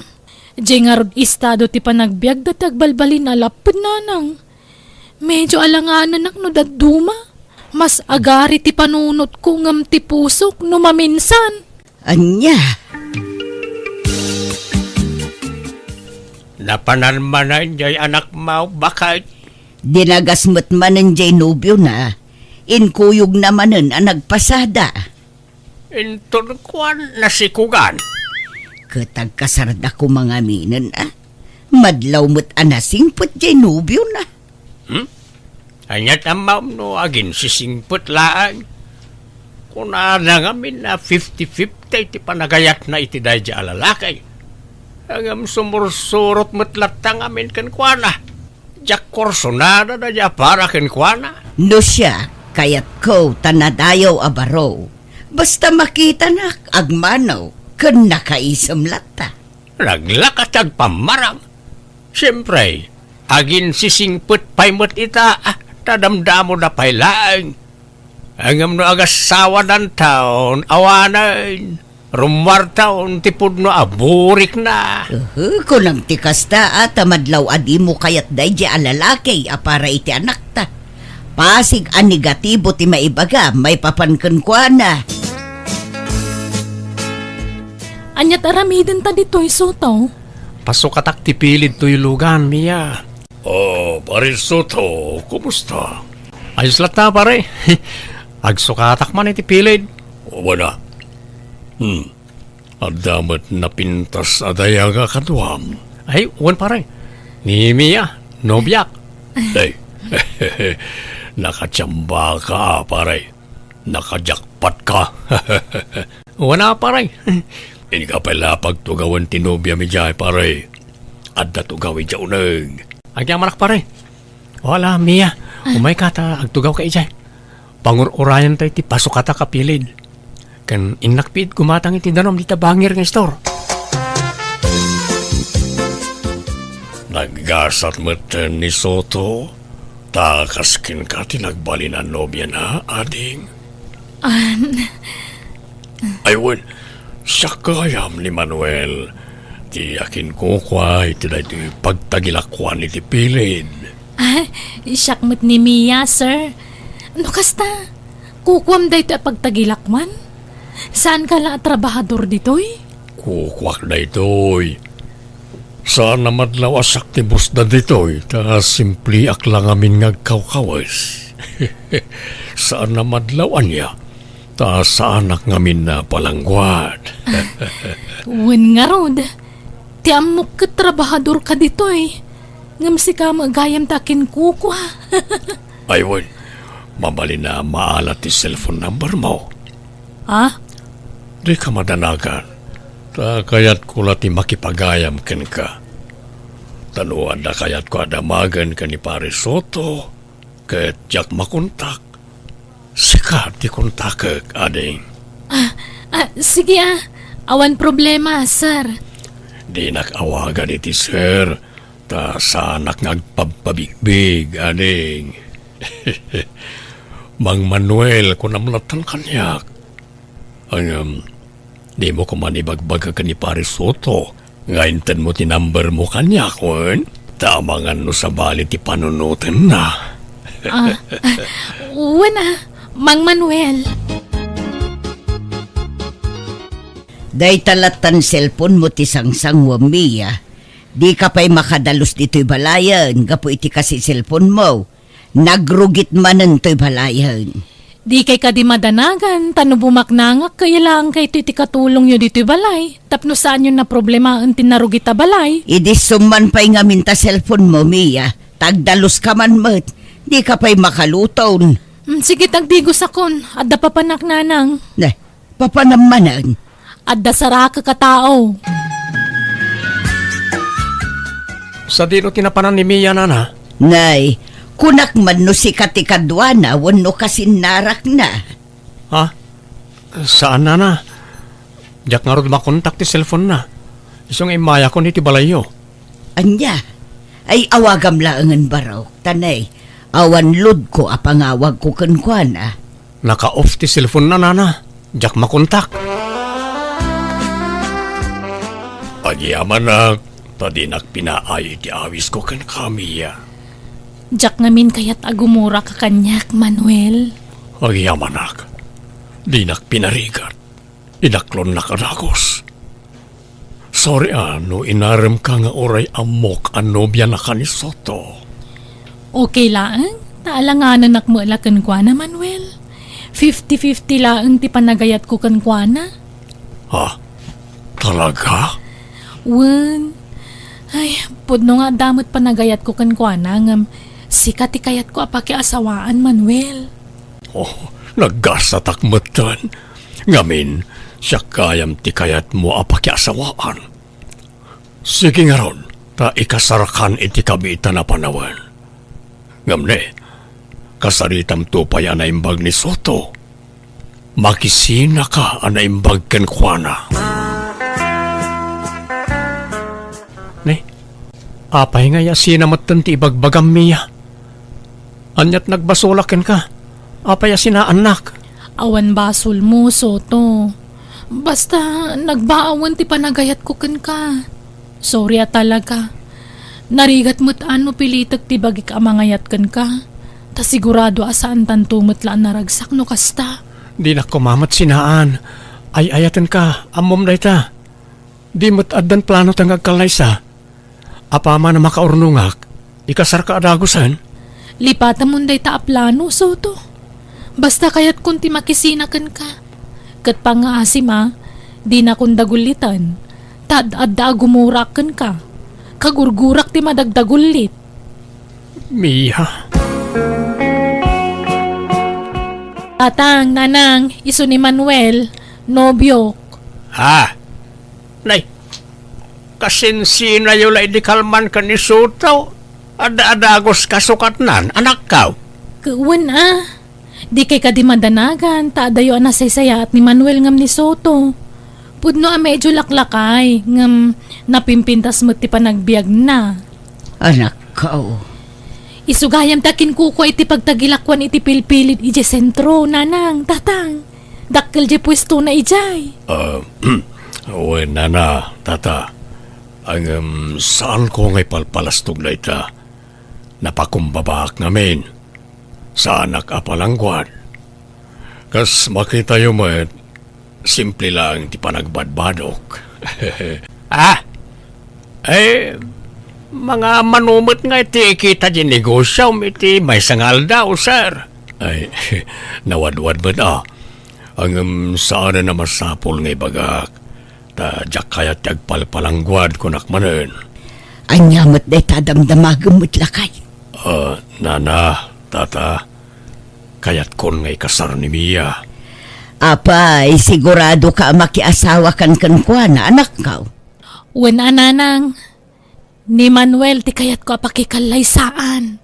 Diay ngarud estado ti panagbiagda ti agbalbalinan a lapped, nanang. Medyo alanganenak no dadduma. Mas agari ti panunotko ngem ti pusok no maminsan. Ania? Napanan manen diay anakmo, baket? Dinagas met manen diay nobiona. Inkuyogna manen a nagpasada. Inton kuan nasikugan. Ket agkasarda koma ngaminen, a. Madlaw met a nasingpet diay nobiona. Hmm? Ania ti ammom no aginsisingpet laeng? Kunana ngamin a fifty fifty ti panagayatna iti daydi a lalaki. Ngem sumursurot met latta ngamin kenkuana. Diak kursunada daydi a para kenkuana. No siak, kayatko ta nadayaw a baro. Basta makitanak, agmano, ken nakaisem latta. Naglaka ti agpammarang. Siempre, aginsisingpet pay met ita, a, ta damdamoda pay laeng. Ngem no agassawadanton, awanen, rummuarton ti pudno a burikna. Uhu, kunam ti kasta, a, ta madlaw a dimo kayat daydi a lalaki a para iti anakta. Pasig a negatibo ti maibagam maipapan kenkuana. Ania ti aramidenta ditoy, Soto? Pasukatak ti pilid toy lugan, Mia. Oh, Pare Soto, kumusta? Ayos latta, pare. Agsukatak man iti pilid. Wen a. Hmm. Adda met napintas a dayag a kaduam. Ay, wen, pare. Ni Mia, nobiak. Ay, nakachamba ka, pare. Nakajakpat ka. Wen a, pare. Inka pay la pagtugawen ti nobiam idiay, pare. Adda tugaw idiay uneg. Agyamanak, pare. Wala, Mia. Umayka ta agtugawka idiay. Pangur-urayan tayo ti pasukatak a pilid. Ken innak piit gumatang iti danum dita bangir nga istor. Naggasat metten ni Soto, ta kas kenka ti nagbalin a nobiana, ading. An- Ay, wen, siak gayam ni Manuel, ti akinkukua iti daytoy pagtagilakuan iti pilid. Ah, siak met ni Mia, sir. No kasta, kukuam daytoy a pagtagilakuan? Saanka la a trabahador ditoy? Kukuak daytoy. Saan a madlaw a siak ti busda ditoy, ta simpliak la ngamin nga agkawkawes. Saan a madlaw ania, ta saanak ngamin a palangguad. Wen ngarud, ti ammok ket trabahadorka ditoy, ngem sika met gayam ti akinkukua. Ay, wen, mabalin a maala ti cellphone number mo. Ah? Dika madanagan, ta kayatko la ti makipagayam kenka. Ta no adda kayatko a damagen ken ni Pare Soto, ket diak makontak, sika ti kontakek, ading. Ah, ah, sige, ah. Awan problema, sir. Dinak awagan iti sir, ta saanak nga agpabpabigbig, ading. Mang Manuel, kunam lattan kaniak. Ngem, dimo koma ibagbaga ken ni Pare Soto nga intedmo ti number mo kaniak, wen? Ta amangan no sabali ti panunotenna. Ah, wen a, Mang Manuel. Dayta lattan cellphone mo ti sangsanguam, Mia. Dika pay makadalus ditoy balayen gapu iti kasi cellphone mo. Nagrugit manen toy balayen. Dikay kadi madanagan, ta no bumaknangak, kayat laeng kayto iti katulongyo ditoy balay, tapno saanyo naproblemaen ti narugit a balay. Idi summan pay ngamin ta cellphone mo, Mia, ta agdaluska man met, dika pay makaluton. Mm, sige, tagdigosakon, adda papanak, nanang. Ne, Papanam manen. Adda sarakek a tao. Sadino ti napanan ni Mia, nana? Nay, kunak man no sika ti kaduana wenno kasinnarakna. Ha? Saan, nana. Diak ngarud makontak ti cellphone na. Isu nga immayakon iti balayyo. Ania? Ay, awagam laengen barok, ta nay, awan loadko a pangawagko kenkuana. Naka-off ti cellphone na, nana. Diak makontak. Agyamanak, Ta dinak pinaay iti awisko kenka, Mia. Diak ngamin kayat a gumurak a kaniak, Manuel. Agyamanak. Dinak pinarigat. Inaklonnak a dagus. Sorry a no inaremka nga uray ammok a nobianaka ni Soto. Okay laeng, ta alanganenak met la kenkuana, Manuel. Fifty fifty laeng ti panagayatko kenkuana. Ha? Talaga? Wen. Ay, pudno nga adda met panagayatko kenkuana, ngem sika ti kayatko a pakiasawaan, Manuel. Oh, naggasatak metten. Ngamin, siak gayam ti kayatmo a pakiasawaan. Sige ngarud, ta ikasarkan iti kabiitan a panawen. Ngem ne, kasaritamto pay a naimbag ni Soto. Makisinaka a naimbag kenkuana. Ne, apay nga yasina metten ti ibagbagam, Mia? Aniat nagbasolak kenka? Apay a sinaannak? Awan basolmo, Soto. Basta, nagbaawen ti panagayatko kenka. Sorry a talaga. Narigat met a no pilitek ti bagik a mangayat kenka. Ta sigurado a saantanto met la a naragsak no kasta. Dinak koma met sinaan. Ay-ayatenka, ammom dayta. Di met addan plano ta nga agkallaysa. Apaman a makaurnongak, ikasarka a dagusen? Lipatamon dayta a plano, Soto. Basta kayatkon ti makisina kenka. Ket pangngaasim a, dinakon dagulliten. Ta ad-adda a gumurak kenka. Kagurgurak ti madagdagullit. Mia. Tatang, Nanang, isu ni Manuel, nobiok. Ah, Nay, kasinsinayo la idi kalman ken ni Soto. Adda a dagus kasukatnan, anakkaw. Wen a, di kay kadi madanagan, ta adayo a nasaysayaat ni Manuel ngem ni Soto. Pudno a medyo laklakay, ngem napimpintas met ti panagbiagna. Anakkaw. Isu gayam ta kinkukua iti pagtagilakuan iti pilpilit idiay sentro, Nanang, Tatang. Dakkel diay puestona idiay. Ah, wen, Nana, Tata. Ngem, saanko nga ipalpalastog dayta. Napakumbabaak ngamin. Saanak a palangguad. Kas makitayo met, simple laeng ti panagbadbadok. Ah? Eh, mangaammo met nga iti kita diay negosiom iti maysa nga aldaw, sir. Ay, nawadwad met a. Ngem saanen a masapul nga ibagak, ta diak kayat ti agpalpalangguad, kunak manen. Ania met dayta a damdamagem met lakay? Ah, Nana, Tata, kayatkon nga ikasar ni Mia. Apay, siguradoka a makiasawakan kenkuana, anakkaw? Wen a, Nanang. Ni Manuel ti kayatko a pakikallaysaan.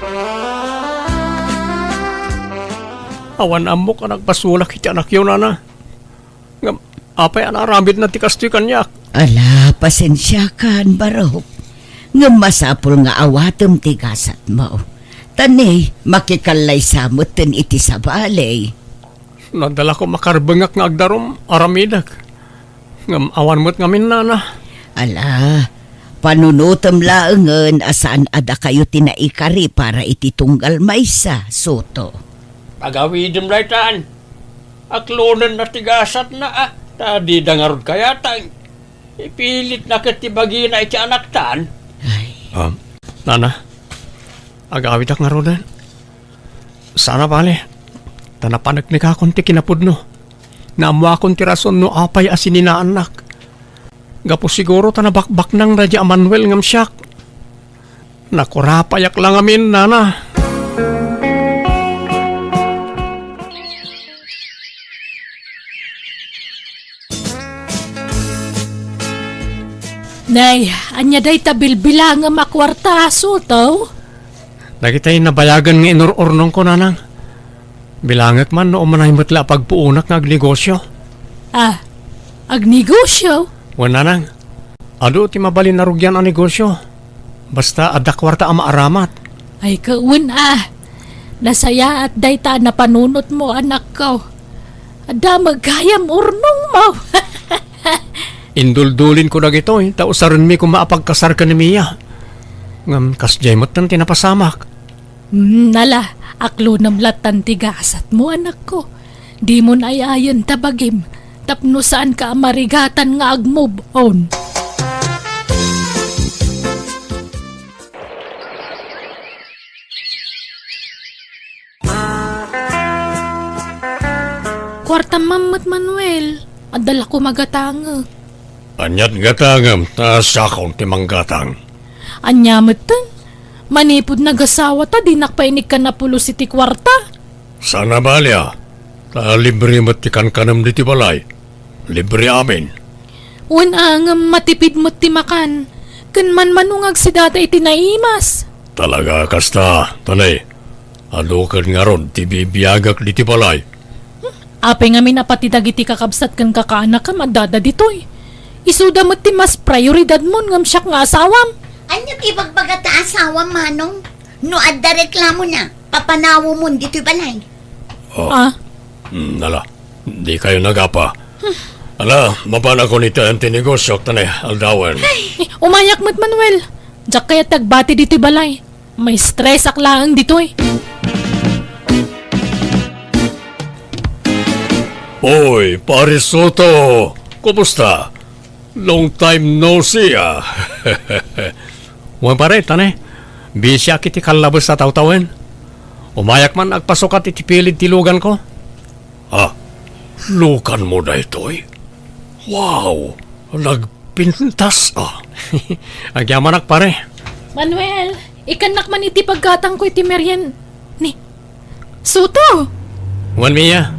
Awan ammok a nagbasolak iti anakyo, Nana. Ngem, apay a naaramidna ti kastoy kaniak? Ala, pasensiakan, Barok. Ngem masapul nga awatem ti gasatmo. Ta ne, makikallaysa metten iti sabali. Nadala koma karbengak nga agdarum, aramidek. Ngem awan met ngamin, Nana. Ala, panunotem laengen a saan a dakayo ti naikari para iti tunggal maysa, Soto. Pagawidem daytan. Aklonenna ti gasatna, a, ta dida ngarud kayateng. Ipilitna ket ti bagina iti anaktan. Ay. Ah, Nana, agawidak ngaruden. Saan a bale, ta napaneknekakon ti kinapudno. Naammoakon ti rason no apay a sininaannak. Gapu siguro ta nabakbaknang daydi a Manuel ngem siak. Nakurapayak la ngamin, Nana. Nay, ania dayta bilbilangem a kuarta, Soto? Dagitay nabayagen nga inur-urnongko, Nanang. Bilangek man no umanay met la a pagpuonak nga agnegosio. Ah, agnegosio? Wen, Nanang. Adu ti mabalin a rugian a negosio. Basta adda kuarta a maaramat. Ay, ket wen a. Nasayaat dayta a napanunotmo, anakko. Adda met gayam urnongmo. Induldulinko dagitoy, ta usarenmi koma a pagkasar ken ni Mia. Ngem kasdiay metten ti napasamak. Hmm, ala, aklonem lattan ti gasatmo, anakko. Dimon ay-ayen ta bagim, tapno saanka a marigatan nga ag-move on. Kuartam man met, Manuel. Adda la koma gatangek. Ania't gatangem, ta siakon ti manggatang. Ania metten? Manipud nagasawa ta dinak pay inikkan a pulos iti kuarta. Saan a bali a, ta libre met ti kankanem ditoy balay. Libre amin. Wen a, ngem matipid met ti makan. Ken manmano nga agsidada iti naimas. Talaga a kasta, Tony. Adu ket ngarud ti bibiagak ditoy balay. Apay ngamin a pati dagiti kakabsat ken kakaanakem addada ditoy. Isuda met ti mas prioridadmon ngem siak nga asawam. Ania ti ibagbaga ta asawam, Manong? No adda reklamona, papanawemon ditoy balay. Oh. Ah? Hmm, ala, dikayo nagapa. Ala, mapanakon iti ayan ti negosyo, ta ne, aldawen. Eh, umayak met, Manuel. Diak kayat agbati ditoy balay. Maistresak laeng ditoy. Oy, Pare Soto! Kumusta? Long time no see, ah. Wen, pare, ta ne, bisiak iti kallabes a tawtawen. Umayak man agpasukat iti pilid ti luganko. Ah, luganmo daytoy? Wow! Nagpintas, ah. Agyamanak, pare. Manuel, ikannak man iti paggatangko iti merien-, ni Soto! Wen, Mia.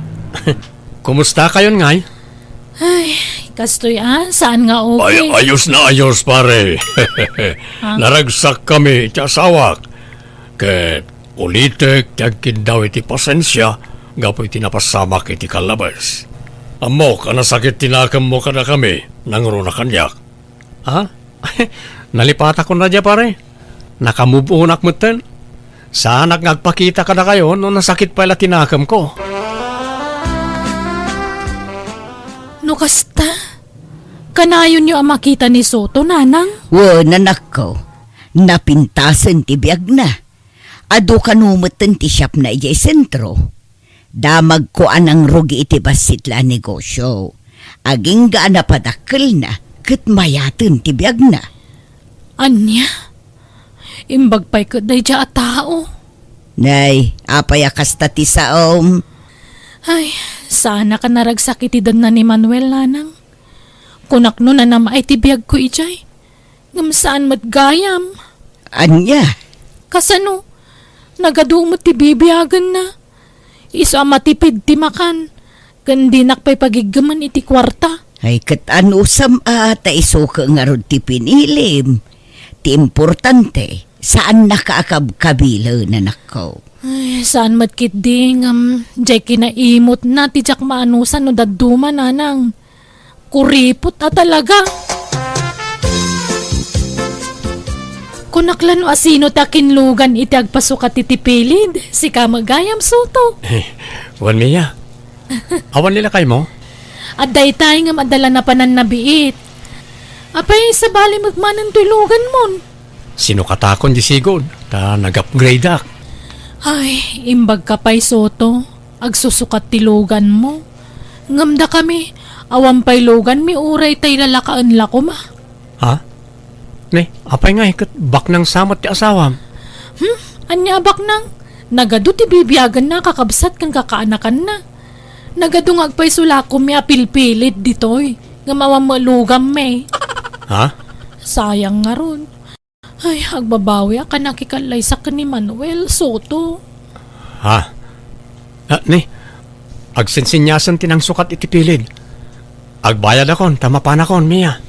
Kumusta kayon, ngay? Ay, kastoy a, saan nga okay. Ay, ayos na ayos, pare. Ha? Naragsak kami iti asawak. Ket ulitek ti agkiddaw iti pasensia gapu iti napasamak iti kallabes. Ammok a nasakit ti nakemmo kadakami, nangruna kaniak. Ha? Nalipatakon a dia, pare. Nakamove onak metten. Saanak nga agpakita kadakayo no nasakit pay la ti nakemko. No kasta, kanayonyo a makita ni Soto, nanang? Wen, anakko. Napintasen ti biagna. Adu kano metten ti shopna idiay sentro. Damagko a nangrugi iti bassit la a negosio. Agingga a napadakkelna ket mayaten ti biagna. Ania? Imbag pay ket daydiay a tao. Nay, apay a kasta ti saom? Ay, saanak a naragsak iti denna ni Manuel, nanang. Kunak no nanam-ay ti biagko idiay. Ngem saan met gayam. Ania? Kasano? Nagadu met ti bibiagenna. Isu a matipid ti makan, ken dinak pay pagiggemen iti kuarta. Ay, ket anusam a ta isu ket ngarud ti pinilim. Ti importante, saannaka a kabkabilen, anakko. Ay, saan met ketdi, ngem diay kinaimutna ti diak maanusan no dadduma, nanang. Kuripot a talaga. Kunak la no asino ti akinlugan iti agpasukat iti pilid, sika met gayam, Soto. Eh, wen, Mia. Awan ni lakaymo? Adda itay ngem adda la napanan nabiit. Apay, sabali met manen toy luganmon? Sinukatakon di sigud, ta nag-upgradeak. Ay, imbagka pay, Soto. Agsusukat ti luganmo. Ngem dakami, awan pay luganmi uray tay lalakaen la koma. Ha? Ne, apay ngay ket baknang sa met ti asawam? Hmm? Ania a baknang? Nagadu ti bibiagenna a kakabsat ken kakaanakanna. Nagadu nga agpayso la koma a pilpilid ditoy, ngem awan met luganmi. Ha? Sayang ngarud. Ay, agbabawiak a nakikallaysak ken ni Manuel Soto. Ha? Ah, ne, agsinsinyasen ti nangsukat iti pilid. Agbayadakon, ta mapanakon, Mia.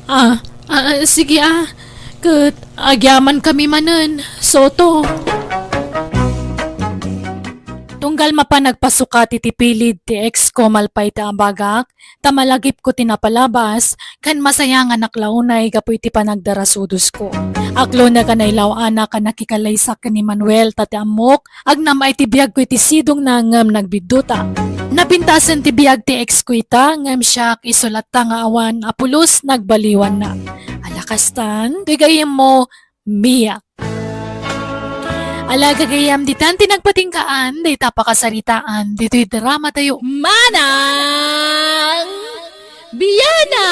Ah, ah, sige, ah. Ket agyamankami manen, Soto. Tunggal mapan agpasukat iti pilid ti ex ko, malpay ti abagak, ta malagipko ti napalabas, ken masayanganak la unay gapu iti panagdarasudosko. Aklonek a nailaw-anak a nakikallaysak ken ni Manuel, ta ti ammok, agnam-ay ti biagko iti sidongna ngem nagbidduta. Napintasen ti biag ti ex ko ita, ngem siak isu latta nga awan a pulos nagbaliwanna. Ala kastan, ti gayyemmo, Mia. Ala gagayyem, ditan ti nagpatinggaan dayta pakasaritaan ditoy drama tayo. Manang Biana!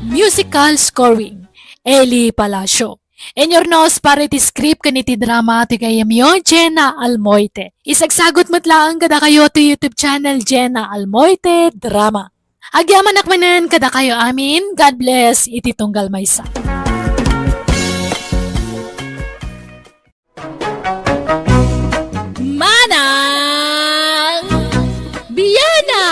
Musical scoring, Eli Palacio. Inyurnos para iti script ken iti drama ti gayyemyo, Jenna Almoite. Isagsagut met laeng kadakayo ti YouTube channel, Jenna Almoite Drama. Agyamanak manen kadakayo amin. God bless iti tunggal maysa. Manang Biana!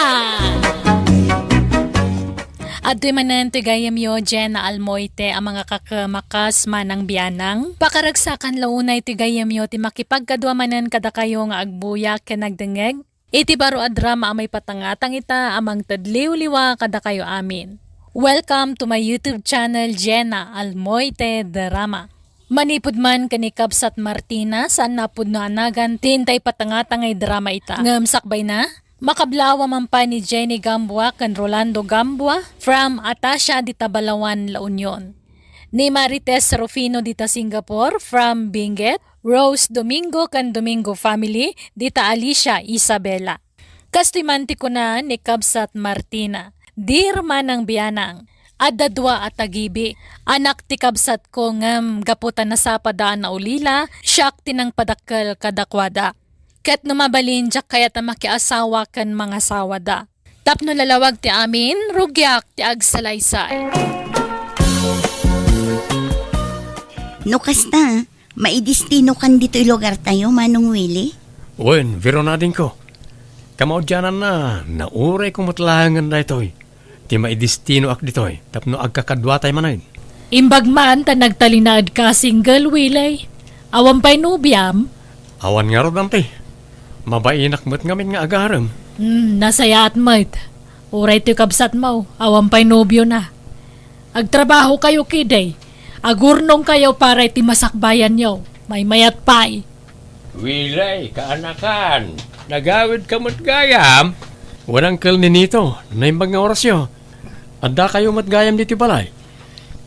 Adtoy manen ti gayyemyo, Jenna Almoite, a mangakakemakas Manang Bianang. Pakaragsakan la unay ti gayyemyo ti makipagkadua manen kadakayo nga agbuyak ken agdengngeg iti baro a drama a maipatangatang ita a mangted liwliwa kadakayo amin. Welcome to my YouTube channel, Jenna Almoite Drama. Manipud man ken ni Kabsat Martina, saanna a pudno a nagan ti intay patangatangay drama ita. Ngem sakbayna, makablawa man pay ni Jenny Gambua ken Rolando Gambua from Atasha dita Balaoan, La Union. Ni Marites Rufino dita Singapore from Benguet, Rose Domingo ken Domingo family dita Alicia, Isabela. Kastoy man ti kuna ni Kabsat Martina, "Dear Manang Bianang, adda dua a tagibi. Anak ti kabsatko ngem gapu ta nasapada a naulila, siak ti nangpadakkel kadakuada. Ket no mabalin, diak kayat a makiasawa ken mangasawada. Tapno lalawag ti amin, rugiak ti agsalaysay." No kasta, maidestinokan ditoy lugartayo, Manong Willie? Wen, Veron adingko. Kamaudiananna, naurayko met laengen daytoy. Ti maidestinoak ditoy, tapno agkakaduatay manen. Imbag man ta nagtalinaedka a single, Willie. Awan pay nobiam? Awan ngarud, anti. Mabainak met ngamin nga agarem. Hmm, nasayaat met. Uray toy kabsatmo, awan pay nobiona. Agtrabahokayo ketdi. Agurnongkayo para iti masakbayanyo. Maymayat pay. Willie, kaanakan, nagawidka met gayam? Wen, Uncle Ninito, naimbag nga orasyo. Addakayo met gayam ditoy balay?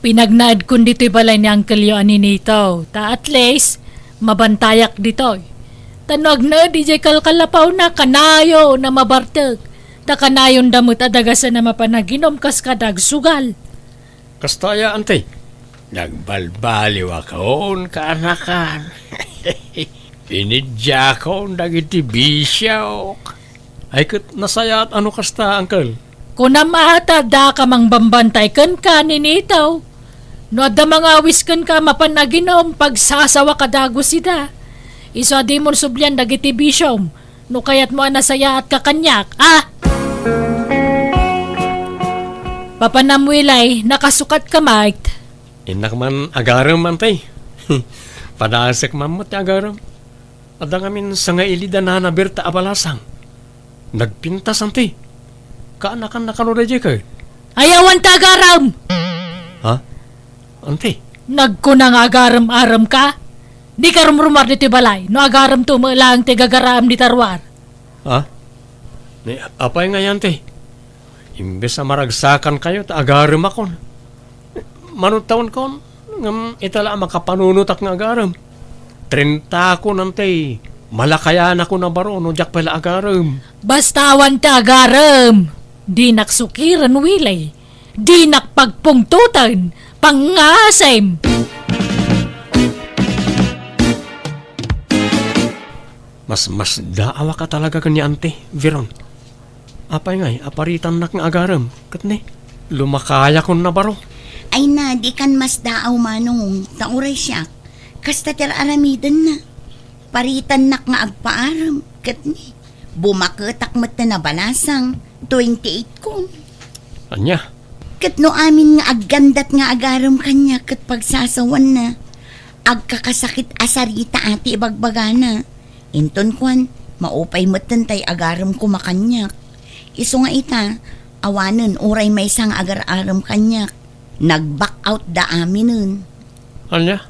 Pinagnaedkon ditoy balay ni Uncle-yo a Ninito, ta at least, mabantayak ditoy. Ta no agnaed idiay kalkalapawna, kanayon a mabartek. Ta kanayonda met a dagasen a mapanaginum kas kada agsugal. Kasta aya, anti? Nagbalbaliwakon, kaanakan. Pinidiakon dagiti bisiok. Ay, ket nasayaat a no kasta, Uncle. Kunam a ta adda ka mangbambantay kenka, Ninito. No adda mangawis kenka a mapan aginum, pagsasawa ka dagus ida. Isu a dimon sublian dagiti bisiom. No kayatmo a nasayaatka kaniak, a? Papanam, Willie, nakasukatka met. Innak man agarem, anti. Padasek man met ti agarem. Adda ngamin sangailid a nana Berta a balasang. Nagpintas, anti. Kaanakan nakano daydiay ket? Ay, awan ta agarem! Ha? Anti? Nagkuna nga agarem-aremka? Dika rumrumuar ditoy balay, no agaremto met laeng ti gagaraem dita ruar. Ha? Ni, apay ngay, anti? Imbes a maragsakankayo, ta agaremakon. Manudtaonkon, ngem ita la a makapanunotak nga agarem. Trentakon, anti. Malakayanakon a baro no diak pay la agarem. Basta awan ti agarem, dinak sukiren, Willie. Dinak pagpungtoten, pangngasem. Mas, masdaawaka talaga ken ni Anti, Veron. Apay ngay, aparitannak nga agarem, ket ni, lumakayakon a baro. Ay na, dikan masdaaw, Manong, ta uray siak. Kasta ti ar-aramidenna. Paritannak nga agpaarem, ket ni, bumaketak met ti nabalasang, twenty-eight kon. Ania? Ket no amin nga aggandat nga agarem kaniak ket pagsasawanna, agkakasakit a sarita ti ibagbagana. Inton kuan, maupay metten tay agarem koma kaniak. Isu nga ita, awanen uray maysa nga agar-arem kaniak. Nag-back out da aminen. Ania?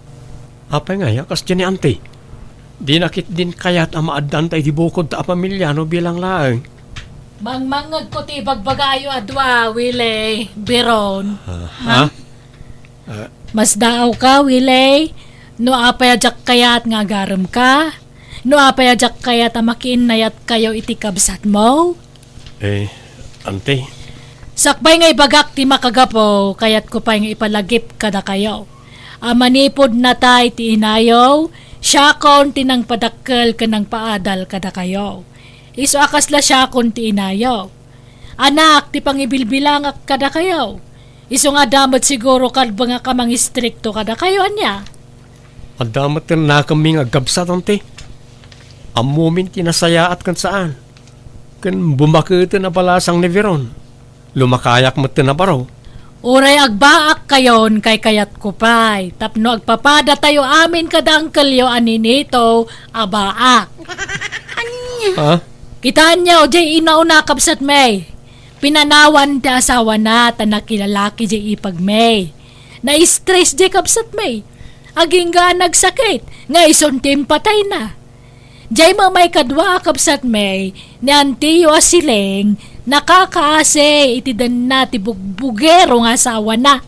Apay ngay a kasdiay ni Anti? Dina ketdin kayat a maaddanta iti bukodta a pamilya no bilang laeng. Mangmangngegko ti ibagbagayo a dua, Willie, Biron. Ah, ha? Ah. Masdaawka, Willie? No apay a diak kayat nga agaremka? No apay a diak kayat a makiinnayatkayo iti kabsatmo? Eh, ante. Sakbay nga ibagak ti makagapu, kayatko pay nga ipalagip kadakayo a manipud natay ti inayo, siakon ti nangpadakkel ken nangpaadal kadakayo. Isu a kasla siakon ti inayo. Anak, ti pangibilbilangak kadakayo. Isu nga adda met siguro kalbengak a mangistrikto kadakayo, ania? Adda met ti nakemmi nga agkabsat, ante. Ammomin ti nasayaat ken saan. Ken bumaketen a balasang ni Veron. Lumakayak met ti nabaro. Uray agbaakkayon, kaykayatko pay, tapno agpapadatayo amin kada angkelyo a ninito a baak. Ania? Ha? Kitaenyo, diay inauna, kabsatmi. Pinanawan ti asawana ta nakilalaki diay ipagmi. Na-stress diay kabsatmi. Agingga a nagsakit, nga isun ti impatayna. Diay met maikadua a kabsatmi, ni antiyo a siling, nakakaasi iti denna ti bugbugero nga asawana.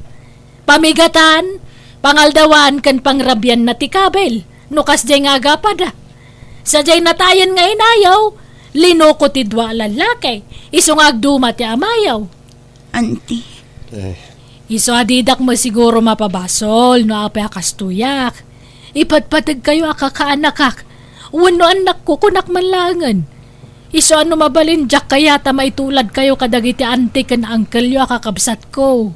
Pamigatan, pangaldawan ken pangrabianna ti kabil, no kasdiay nga agapada. Sadiay natayen nga inayo, linuko ti dua a lallaki, isu nga agduma ti amayo. Anti. Eh. Isu a didak met siguro mapabasol no apay a kastoyak. Ipatpategkayo a kakaanakak. Wenno annakko, kunak man laengen. Isu a no mabalin, diak kayat a maituladkayo kadagiti anti ken angkelyo a kakabsatko.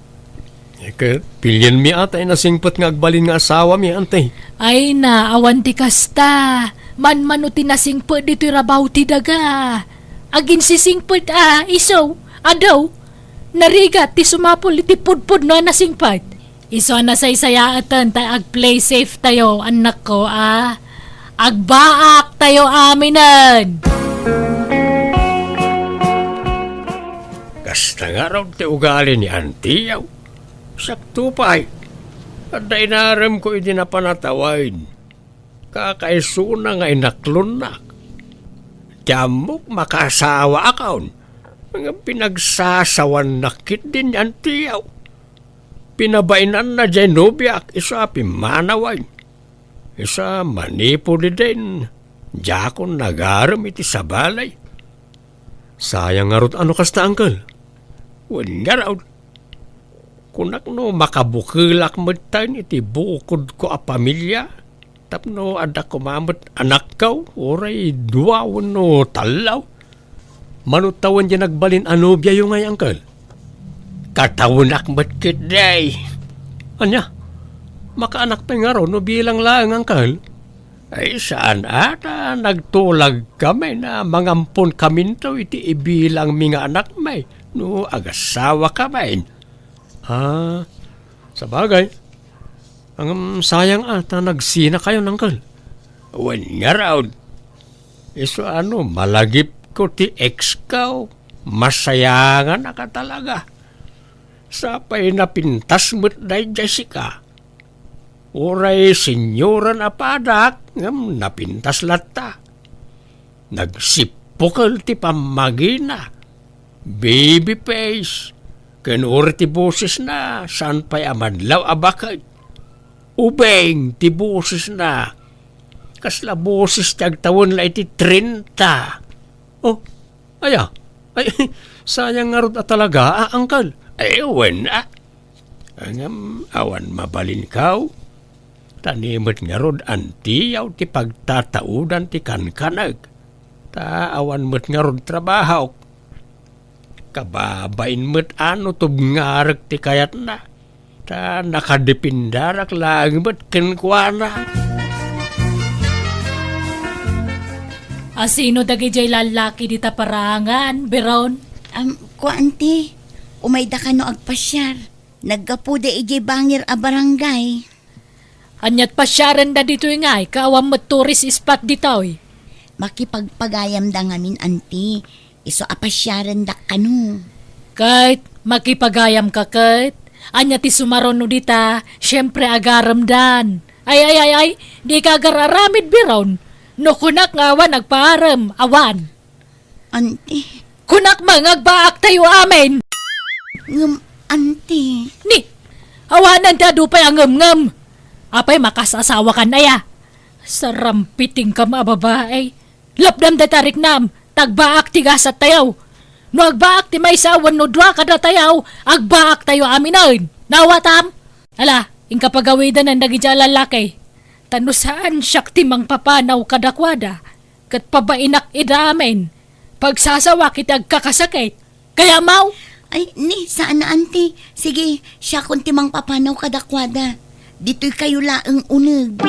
Eh, ket, pilienmi a ta inasingpet nga agbalin nga asawami, anti. Ay na, awan ti kasta. Manmano ti nasingpet ditoy rabaw ti daga. Aginsisingpet a, isu, adu, narigat ti sumapul iti pudpudno a nasingpet. Isu a nasaysayaatan ta ag-play safe tayo, annakko, a. Agbaak tayo aminen. Kasta ngarud ti ugali ni antiyo. Sakto pay, adda inaremko idi napan a tawen. Kakaisuna nga inaklonnak. Ti ammok, makaasawaakon. Ngem pinagsasawannak ketdi ni antiyo. Pinabainanna diay nobiak, isu a pimmanawen. Isu a manipud idin, diakon nagarem iti sabali. Sayang ngarud a no kasta, angkel. Wen ngarud, kunak no makabukelak metten iti bukodko a pamilia, tapno adda koma met anakko, uray dua wenno tallo. Mano tawen diay nagbalin a nobiayo ngay, angkel? Katawenak met ketdi. Ania? Makaanak pay ngarud no bilang laeng, angkel? Ay, saan a ta nagtulagkami a mangamponkaminto iti ibilangmi nga anakmi no agasawakami. Ah, sabagay. Ngem sayang a ta nagsinakayon, angkel. Wen ngarud, isu a no malagipko ti exko, masayanganak a talaga. Sapay napintas met daydiay sika. Uray senioran a padak, ngem napintas latta. Nagsippukel ti pammagina, baby face, ken uray ti bosesna, saan pay a madlaw a baket. Ubing ti bosesna. Kasla boses ti agtawen la iti trenta. Oh, aya? Ay, sayang ngarud a talaga, a, angkel. Ay, wen, a. Ngem awan mabalinko. Ta ni met ngarud antiyo ti pagtataudan ti kankanek. Ta awan met ngarud trabahok. Kababain met a no tubngarek ti kayatna. Ta nakadepindarak laeng met kenkuana. A sino dagidiay lallaki dita parangan, Biron? Am, kua, anti. Umayda kano agpasiar. Naggapuda idiay bangir a barangay. Aniat pasiarenda ditoy ngay, ka awan met tourist spot ditoy? Makipagpagayamda ngamin, anti. Isu a pasiarendak kano. Ket, makipagayamka ket? Ania ti sumaruno dita? Siempre, agaremdan. Ay, ay, ay, ay, dika agar-aramid, Biron. No kunak nga awan agpaarem, awan. Anti. Kunak man nga agbaaktayo amin. Ngem, anti. Ni, awanan ti adu pay a ngemngem. Apay, makasasawakan aya? Sarampitingkam a babae. Lapdam dayta riknam, ta agbaak ti gasattayo. No agbaak ti maysa wenno dua kadatayo, agbaaktayo aminen. Nawatam? Ala, inka pagawidanen dagidiay a lallaki. Ta no saan siak ti mangpapanaw kadakuada, ket pabainak ida amin, pagsasawak iti agkakasakit. Kayatmo? Ay, ni, saan a, anti. Sige, siakon ti mangpapanaw kadakuada. Ditoykayo laeng uneg.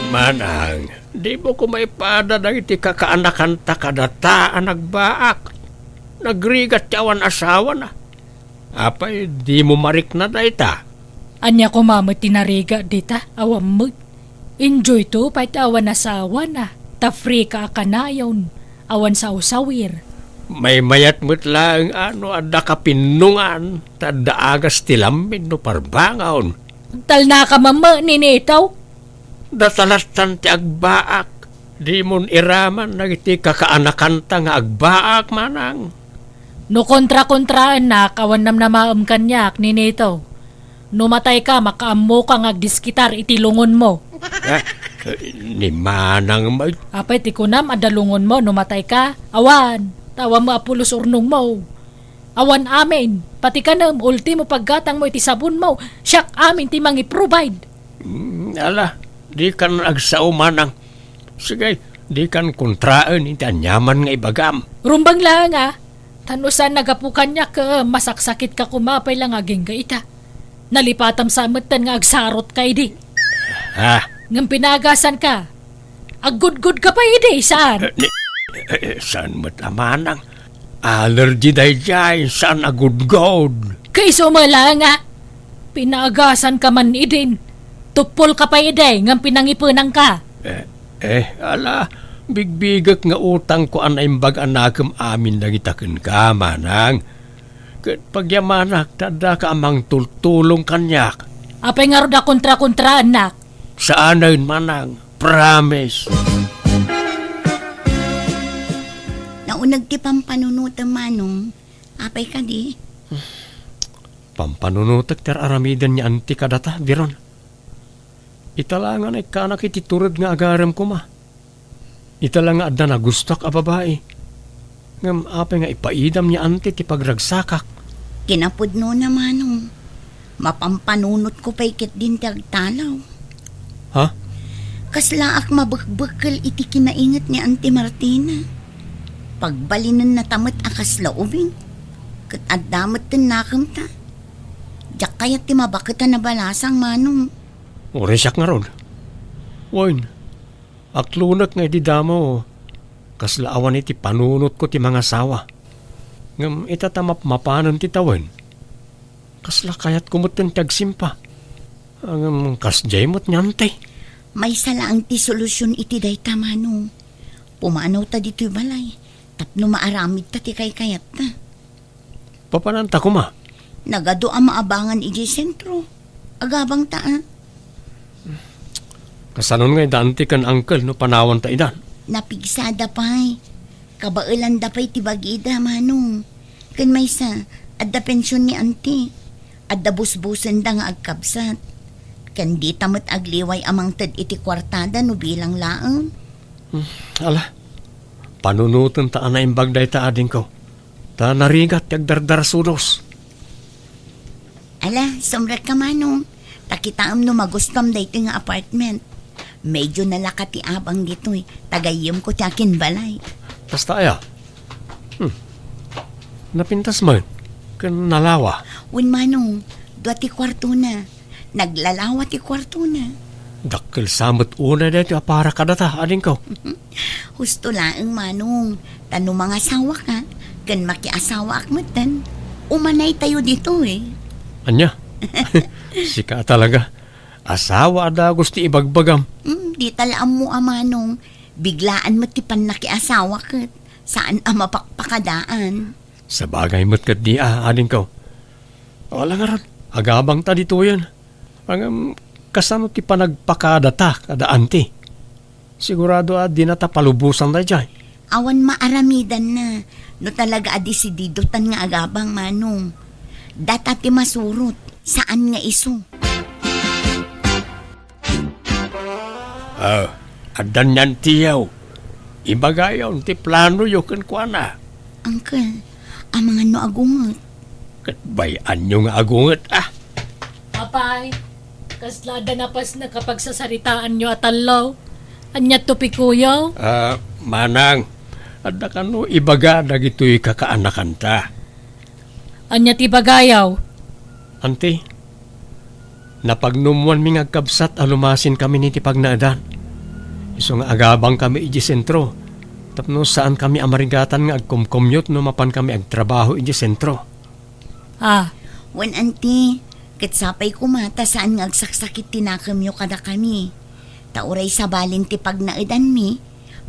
Manang, dimo koma ipada dagiti kakaanakanta kadata a nagbaak. Nagrigat ti awan asawana. Apay, dimo marikna dayta? Ania koma met ti narigat dita? Awan met. Enjoyto pay ti awan asawana. Ta free ka a kanayon. Awan sawsawir. Maymayat met laeng a no adda kapinnongan, ta adda agas ti lammin no parbangon. Agtalnaka man met, Ninito. Data lattan ti agbaak. Dimon iraman dagiti kakaanakanta nga agbaak, manang. No kontra-kontraennak, awan namnamaem kaniak, Ninito. No matayka, makaammoka nga agdiskitar iti lungonmo. Ah, ni manang may... Apay ti kunam, adda lungonmo no matayka? Awan, ta awanmo a pulos urnongmo. Awan amin, pati kanem, ultimo paggatangmo iti sabonmo, siak amin ti mangi-provide. Mm, ala, dikan agsao, manang. Sige, dikan kontraen iti aniaman nga ibagam. Rumbeng laeng, a. Ta no saan a gapu kaniak, eh, masaksakit ka koma pay la nga agingga ita. Nalipatam sa metten nga agsarot ka idi. Ah. Ngem pinagasan ka. Aggudgod ka pay idi, saan? Eh, ni, eh, eh, saan met a manang? Allergy daydiay, saan a gudgod. Kaiso met laeng, a. Pinagasan ka man idin. Tuppol ka pay idi, ngem pinangipenang ka. Eh, eh, ala, bigbigek nga utangko a naimbag a nakem amin dagita kenka, manang. Ket pagyamanak ta addaka a mangtultulong kaniak. Apay ngarud a kontra-kontraennak? Saanen, manang. Promise. Nauneg ti pampanunotem, manong. Apay kadi? Pampanunotek ti ar-aramiden ni anti kadata, Diron. Ita la nga naikkanak iti tured nga agarem koma. Ita la nga adda nagustuak a babai. Ngem apay nga ipaidam ni anti ti pagragsakak? Kinapudnona, manong. Mapampanunotko pay ketdin ti agtalaw. Ha? Kaslaak mabekbekkel iti kinainget ni Anti Martina. Pagbalinennata met a kasla ubing. Ket adda met ti nakemta. Diak kayat ti mabaket a nabalasang, manong. Uray siak ngarud. Wen, aklonek nga idi damo, kasla awan iti panunotko ti mangasawa. Ngem ita ta mapmapanen ti tawen, kasla kayatko metten ti agsimpa. Ngem kasdiay met ni anti. Maysa laeng ti solusion iti dayta, manong. Pumanawta ditoy balay tapno maaramidta ti kaykayatta. Papananta koma? Nagadu a maabangan idiay sentro. Agabangta, a. Kasanon nga ida anti ken uncle no panawanta ida? Napigsada pay. Kabaelanda pay ti bagida, manong. Ken maysa, adda pension ni anti. Adda busbusenda nga agkabsat. Ken dita met agliway a mangted iti kuartada no bilang laeng. Hmm, ala. Panunotenta a naimbag dayta, adingko. Ta narigat ti agdardarsudos. Ala, sumrekka, manong. Ta kitaem no magustuam daytoy nga apartment. Medyo nalaka ti abang ditoy. Ta gayyemko ti akinbalay. Kasta aya? Hmm. Napintas man. Ken nalawa. Wen, manong, dua ti kuartona. Naglalawa ti kuartona. Dakkel sa met unay daytoy a para kadata, adingko. Husto laeng, manong, ta no mangasawaka, ken makiasawaak metten, umanaytayo ditoy. Ania? Sika talaga. Asawa a dagus ti ibagbagam. Hmm, dita la ammo a, manong. Biglaan met ti pannakiasawa ket saan a mapakpakadaan. Sabagay met ketdi a, adingko. Ala ngarud, agabangta ditoyen. Ngem, kasano ti panagpakadata kada anti? Sigurado a dinata palubosan daydiay. Awan maaramidanna no talaga a desididotan nga agabang, Manong. Data ti masurot, saan nga isu. Ah, addan ni antiyaw. Ibagayon ti planoyo kenkuana. Uncle, amangan no agunget. Ket bay-anyo nga agunget, ah. Apay, kasla adda napasnek a pagsasaritaayo a tallo? Ania ti pikuyo? Ah, Manang, adda kano ibaga dagitoy kakaanakanta? Ania ti ibagayo? Anti, napagnummoanmi nga agkabsat a lumasinkami iti pagnaedan. Isu nga agabangkami iti sentro, tapno saankami a marigatan nga agkumkumyot no mapankami agtrabaho iti sentro. Ah. Wen, anti, ket sapay koma ta saan nga agsaksakit ti nakemyo kadakami. Ta uray sabalin ti pagnaedanmi,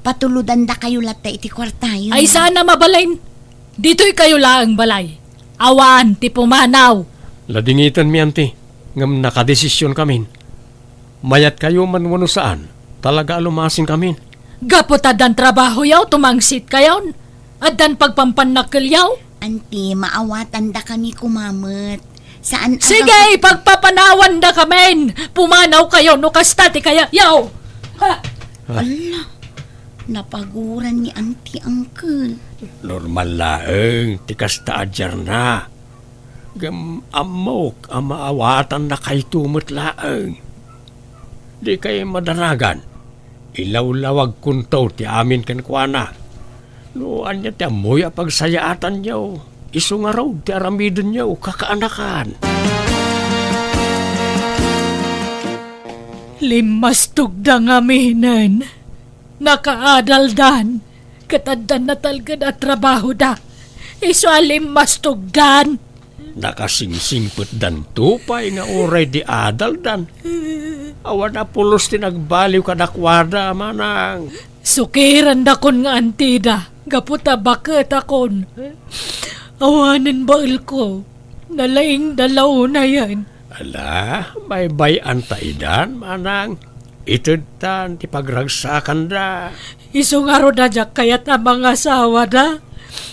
patulodandakayo latta iti kuartayo. Ay, saan a mabalin? Ditoykayo laeng balay. Awan ti pumanaw. Ladingitenmi, anti, ngem nakadesisionkamin. Mayatkayo man wenno saan, talaga a lumasinkamin. Gapu ta addan trabahoyo, tumangsitkayon. Addan pagpampannakkelyo. Anti, maawatandakami koma met. Saan a Sige, gapu- ipagpapanawandakamin. Pumanawkayo no kasta ti kayatyo. Ha? Ah. Ala, napaguran ni Anti, Uncle. Normal laeng ti kasta a diarna. Ngem ammok a maawatannakayto met laeng. Dikay madaragan. Ilawlawagkonto ti amin kenkuana. No ania ti ammoyo a pagsayaatanyo, isu ngarud ti aramidenyo, kakaanakan. Limmastogda ngaminen. Nakaadaldan. Ket addan natalged a trabahoda. Isu a limmastogdan. Nakasingsingpetdanto pay nga uray di adaldan. Awan a pulos ti nagbaliw kadakuada, Manang. Sukirandakon nga antida, gapu ta baketakon. Awanen baelko, nalaingda la unayen. Ala, baybay-anta idan, Manang. Itedtan ti pagragsakanda. Isu ngarud a diak kayat a mangasawada,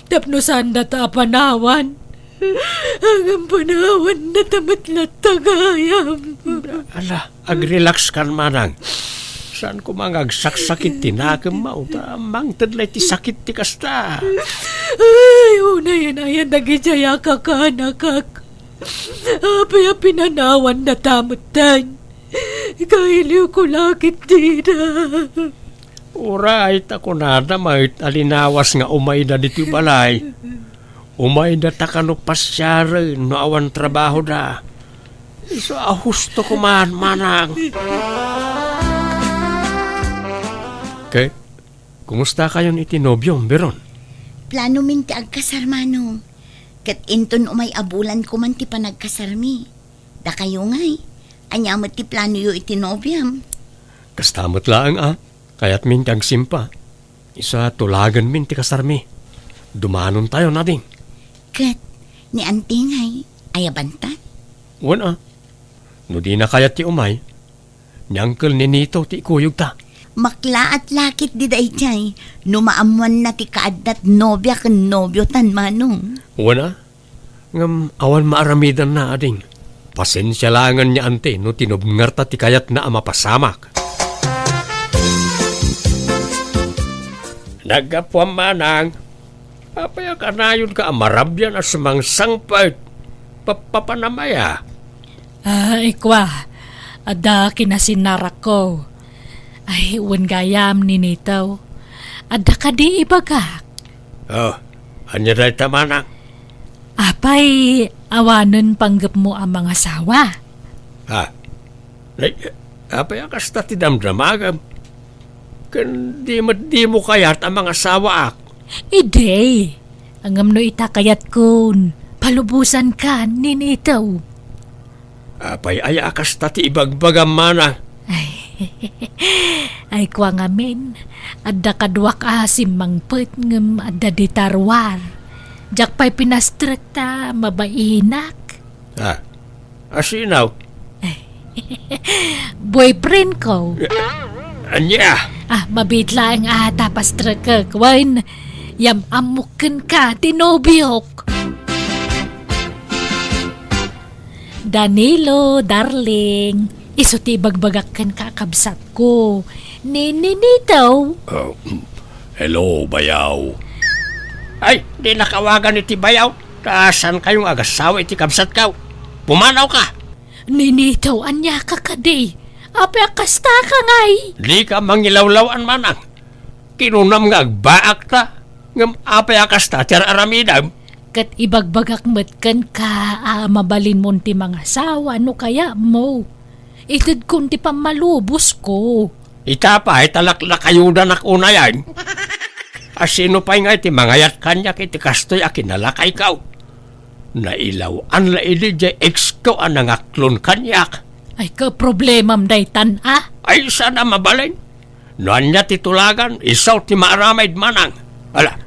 tapno saandata a panawan. Ngem panawandata met latta gayam. Ala, agrelaxkan, Manang. Saan koma nga agsaksakit ti nakemmo, ta mangted la iti sakit ti kasta. Ay, unayen-ayen dagidiay a kakaanakak. Apay a pinanawandata metten? Kailiwko la ketdida. Uray ta kunada met a linawas nga umayda ditoy balay. Umaydata kano pasiaren no awan trabahoda. Isu a husto koma, Manang. Ket, kumustakayon iti nobiom, Biron? Planomin ti agkasar, Manong. Ket inton umay a bulan koman ti panagkasarmi. Dakayo ngay, ania met ti planoyo iti nobiam? Kasta met laeng a, kayatmin ti agsimpa. Isu a tulagenmin ti kasarmi. Dumanontayon, ading. Ket ni Anti ngay, ayabanta? Wen a. No dina kayat ti umay, ni Uncle Ninito ti ikuyogta. Maklaat la ketdi daydiay, no maammoanna ti kaaddat nobia ken nobiotan, Manong. Wen a. Ngem awan maaramidanna, ading. Pasensia laengen ni Anti no tinubngarta ti kayatna a mapasamak. Naggapuam, Manang. Apay a kanayonka a marabian a sumangsangpet? Pappapanam aya? Ah, ikua, adda kinasinarakko. Ay, wen gayam, Ninito. Adda kadi ibagak? Oh, ania dayta, Manang? Apay, awanen panggepmo a mangasawa? Ha? Nay, apay a kasta ti damdamagam? Ken di met dimo kayat a mangasawaak? Idi, ngem no ita kayatkon, palubosankan, Ninito. Apay aya a kasta ti ibagbagam, Manang? Ay, ay, kua ngamin, adda kaduak a simmangpet ngem adda dita ruar. Diak pay pinastrek ta mabainak. Ah, asino? Boyfriend ko. Ania? Ah, mabiit laeng a ta pastrekek, wen, yam-ammok kenka ti nobiok. Danilo, darling, isu ti ibagbagak kenka, kabsatko. Ni, ni, Nito. Ah, hello, bayaw. Ay, di nakawagan iti bayaw. Ta saan kayo nga agasawa iti kabsatko? Pumanawka. Ni Nito, ania ka kadi? Apay a kasta ka ngay? Dika mangilawlaw-an, manang. Kinunam nga agbaakta, ngem apay a kasta ti ar-aramidem? Ket ibagbagak met kenka a mabalinmon ti mangasawa no kayatmo. Itedkon ti pammalubosko. Ita pay ta laklakayudanak unayen. A sino pay nga iti mangayat kaniak iti kastoy a kinalakayko? Nailaw-an la idi jay exko a nangaklon kaniak. Ay, kaproblemam daytan a? Ay, saan a mabalin? No ania ti tulagan, isu ti maaramid, manang. Ala,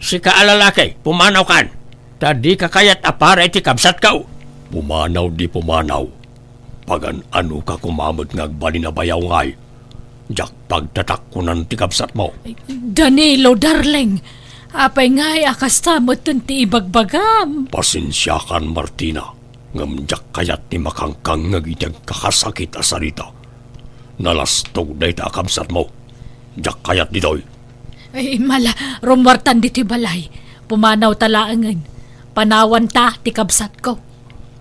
sika a lalaki, pumanawkan. Ta dika kayat a para iti kabsatko. Pumanaw di pumanaw. Pagan-anoka koma met nga agbalin a bayaw ngay. Diak pagtatakkonan ti kabsatmo. Danilo, darling, apay ngay a kasta metten ti ibagbagam? Pasensiakan, Martina, ngem diak kayat ti makangkangngeg iti agkakasakit a sarita. Nalastog dayta a kabsatmo. Diak kayat ditoy. Ay, mala, rummuartan ditoy balay. Pumanawta laengen. Panawanta ti kabsatko.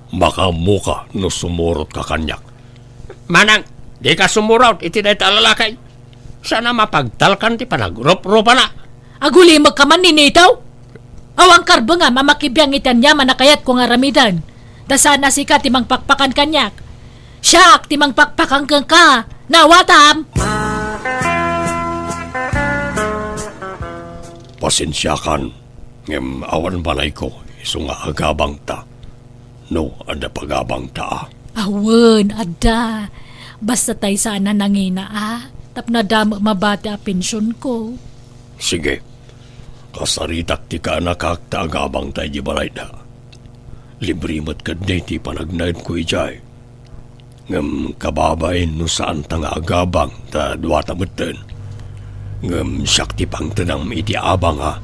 Makaammoka no sumurotka kaniak. Manang, dika sumurot iti dayta a lalaki. Saan a mapagtalkan ti panagruprupana. Agulimekka man, Ninito? Awan karbengam a makibiang iti aniaman a kayatko nga aramiden. Ta saan a sika ti mangpakpakan kaniak. Siak ti mangpakpakan kenka. Nawatam? Pasensiakan. Ngem awan balayko, isu nga agabangta. No, adda pagabangta a? Awan, adda. Basta tay saan a nangina a, tapno adda met mabati a pensionko. Sige. Kasaritak ti kaanakak ta agabangta idiay balayda. Libre met ketdi ti panagnaedko idiay. Ngem kababain no saanta nga agabang ta duata metten. Ngem siak ti pangtedam iti abang a,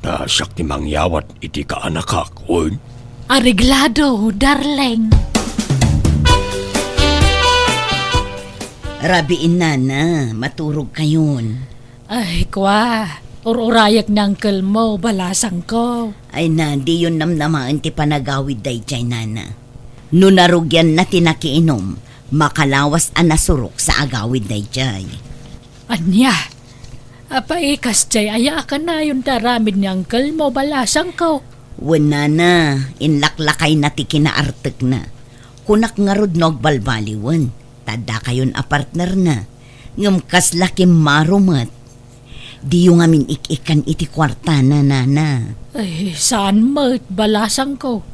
ta siak ti mangyawat iti kaanakak, wen? Areglado, darling. Rabii, nana, maturog kayon. Ay, kua, ur-urayek ni uncle mo, balasangko. Ay na, diyon namnamaen ti panagawid daydiay, nana. No narugianna ti nakiinom, makalawas a nasurok sa agawid daydiay. Ania? Apay, kasdiay aya a kanayon ti aramid ni uncle mo, balasangko? Wen, nana, inlaklakayna ti kinaartekna. Kunak ngarud no agbalbaliwen, ta addakayon a partnerna. Ngem kasla kimmaro met. Diyo ngamin ik-ikkan iti kuartana, nana. Ay, saan met, balasangko.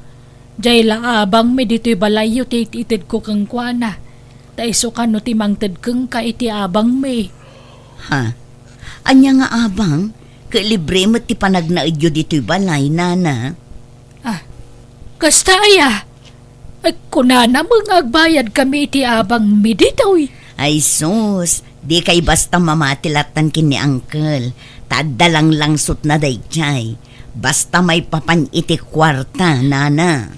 Diay la abangmi ditoy balayyo ti it-itedko kenkuana. Ta isu kano ti mangted kenka iti abangmi. Ha? Ania nga abang? Ket libre met ti panagnaedyo ditoy balay, nana. Ah, kasta aya? Ay, kunana met nga agbayadkami iti abangmi ditoy. Ay sus, dikay basta mamati lattan ken ni uncle. Ta adda langlangsotna daydiay. Basta maipapan iti kuarta, nana.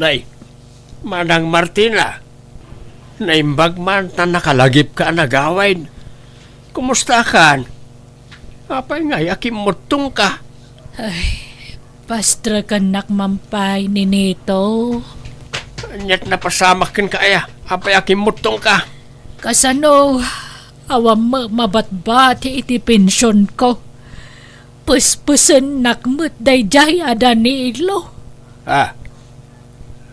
Nay, Manang Martina, naimbag man ta nakalagipka a nagawid. Kumustakan? Apay ngay a kimmuttongka? Ay, pastrekennak man pay, Ninito. Aniat napasamak kenka aya? Apay a kimmuttongka? Kasano, awan met mabatbati iti pensionko. Pespesennak met daydiay a Danilo. Ah,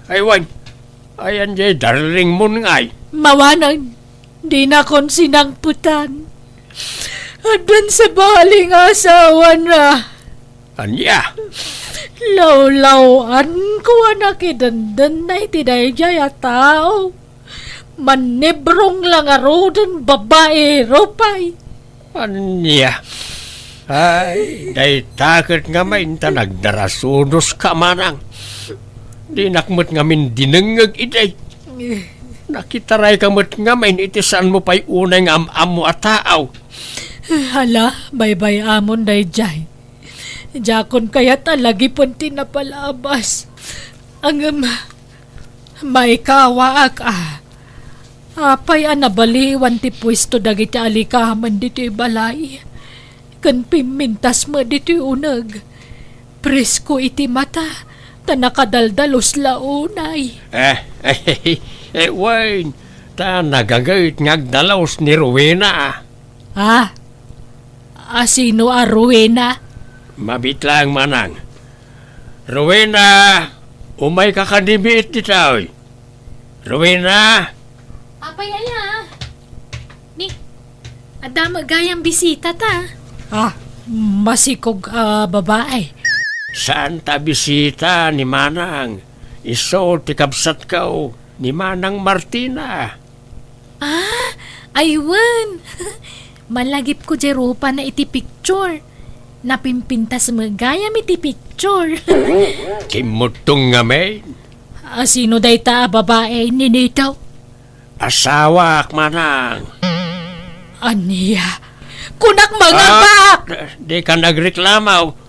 ay wen, ayan jay darlingmon ngay? Mawanen, dinakon sinangpetan. Addan sabali nga asawana. Ania? Lawlaw-anko a nakidendenna iti daydiay a tao. Mannibrong la ngaruden, babaero pay. Ania? Ay, dayta ket ngamin ta nagdarasudoska, manang. Dinak met ngamin dinengngeg idi. Nakitarayka met ngamin iti saanmo pay unay nga am-ammo a tao. Hala, baybay-amon daydiay. Diakon kayat a lagipen ti napalabas. Ngem, maikawaak a. Apay a nabaliwan ti puesto dagiti alikamen ditoy balay? Ken pimmintas met ditoy uneg. Presko iti mata, ta nakadaldalus la unay. Eh, eh, wen, ta nagaget nga agdalus ni Rowena. Ah, asino a Rowena? Mabiit laeng, manang. Rowena, umayka kadi biit ditoy. Rowena! Apay aya? Ni, adda met gayam bisita ta. Ah, masikog a babae. Saan ta bisita ni Manang? Isu ti kabsatko, ni Manang Martina. Ah, ay wen. Malagipko diay rupana iti picture. Napimpintas met gayam iti picture. Kimmutong ngamin. Asino dayta a babae, Ninito? Asawaak, manang. Ania? Kunak, mangabaak! Ah, di ka nagreklamo.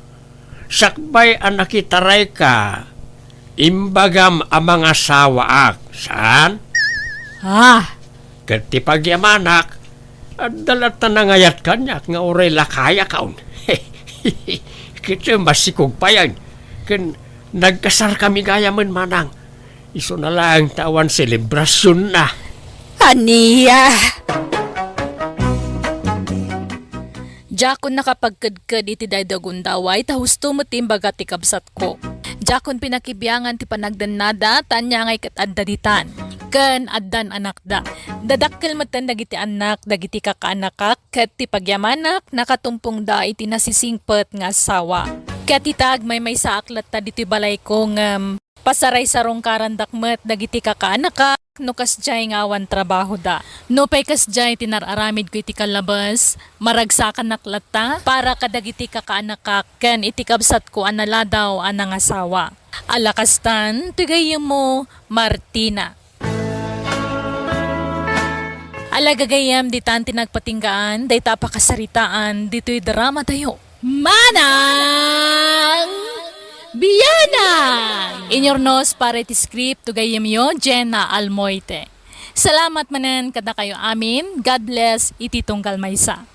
Sakbay a nakitarayka, imbagam a mangasawaak, saan? Ah. Ket ti pagyamanak, adda latta nangayat kaniak nga uray lakayakon. Ket masikog payen, ken nagkasarkami gayamen, manang. Isuna laeng ta awan selebrasionna. Ania? Diakon nakapagkedked iti daydiay a gundaway ta husto met ti imbaga ti kabsatko. Diakon pinakibiangan ti panagdennada ta ania ngay ket adda ditan. Ken addan anakda. Dadakkel metten dagiti annak dagiti kakaanakak ket ti pagyamanak nakatumpongda iti nasisingpet nga asawa. Ket ita agmaymaysaak latta ditoy balayko ngem pasaraysarungkarandak met dagiti kakaanakak no kasdiay nga awan trabahoda. Nupay kasdiay ti nar-aramidko iti kallabes, maragsakanak latta para kadagiti kakaanakak ken iti kabsatko a naladaw a nangasawa. Ala kastan ti gayyemmo, Martina. Ala gagayyem, ditan ti nagpatinggaan dayta a pakasaritaan ditoy dramatayo. Manang Bianang! Inyurnos para iti script ti gayyemyo, Jenna Almoite. Salamat manen kadakayo amin. God bless iti tunggal maysa.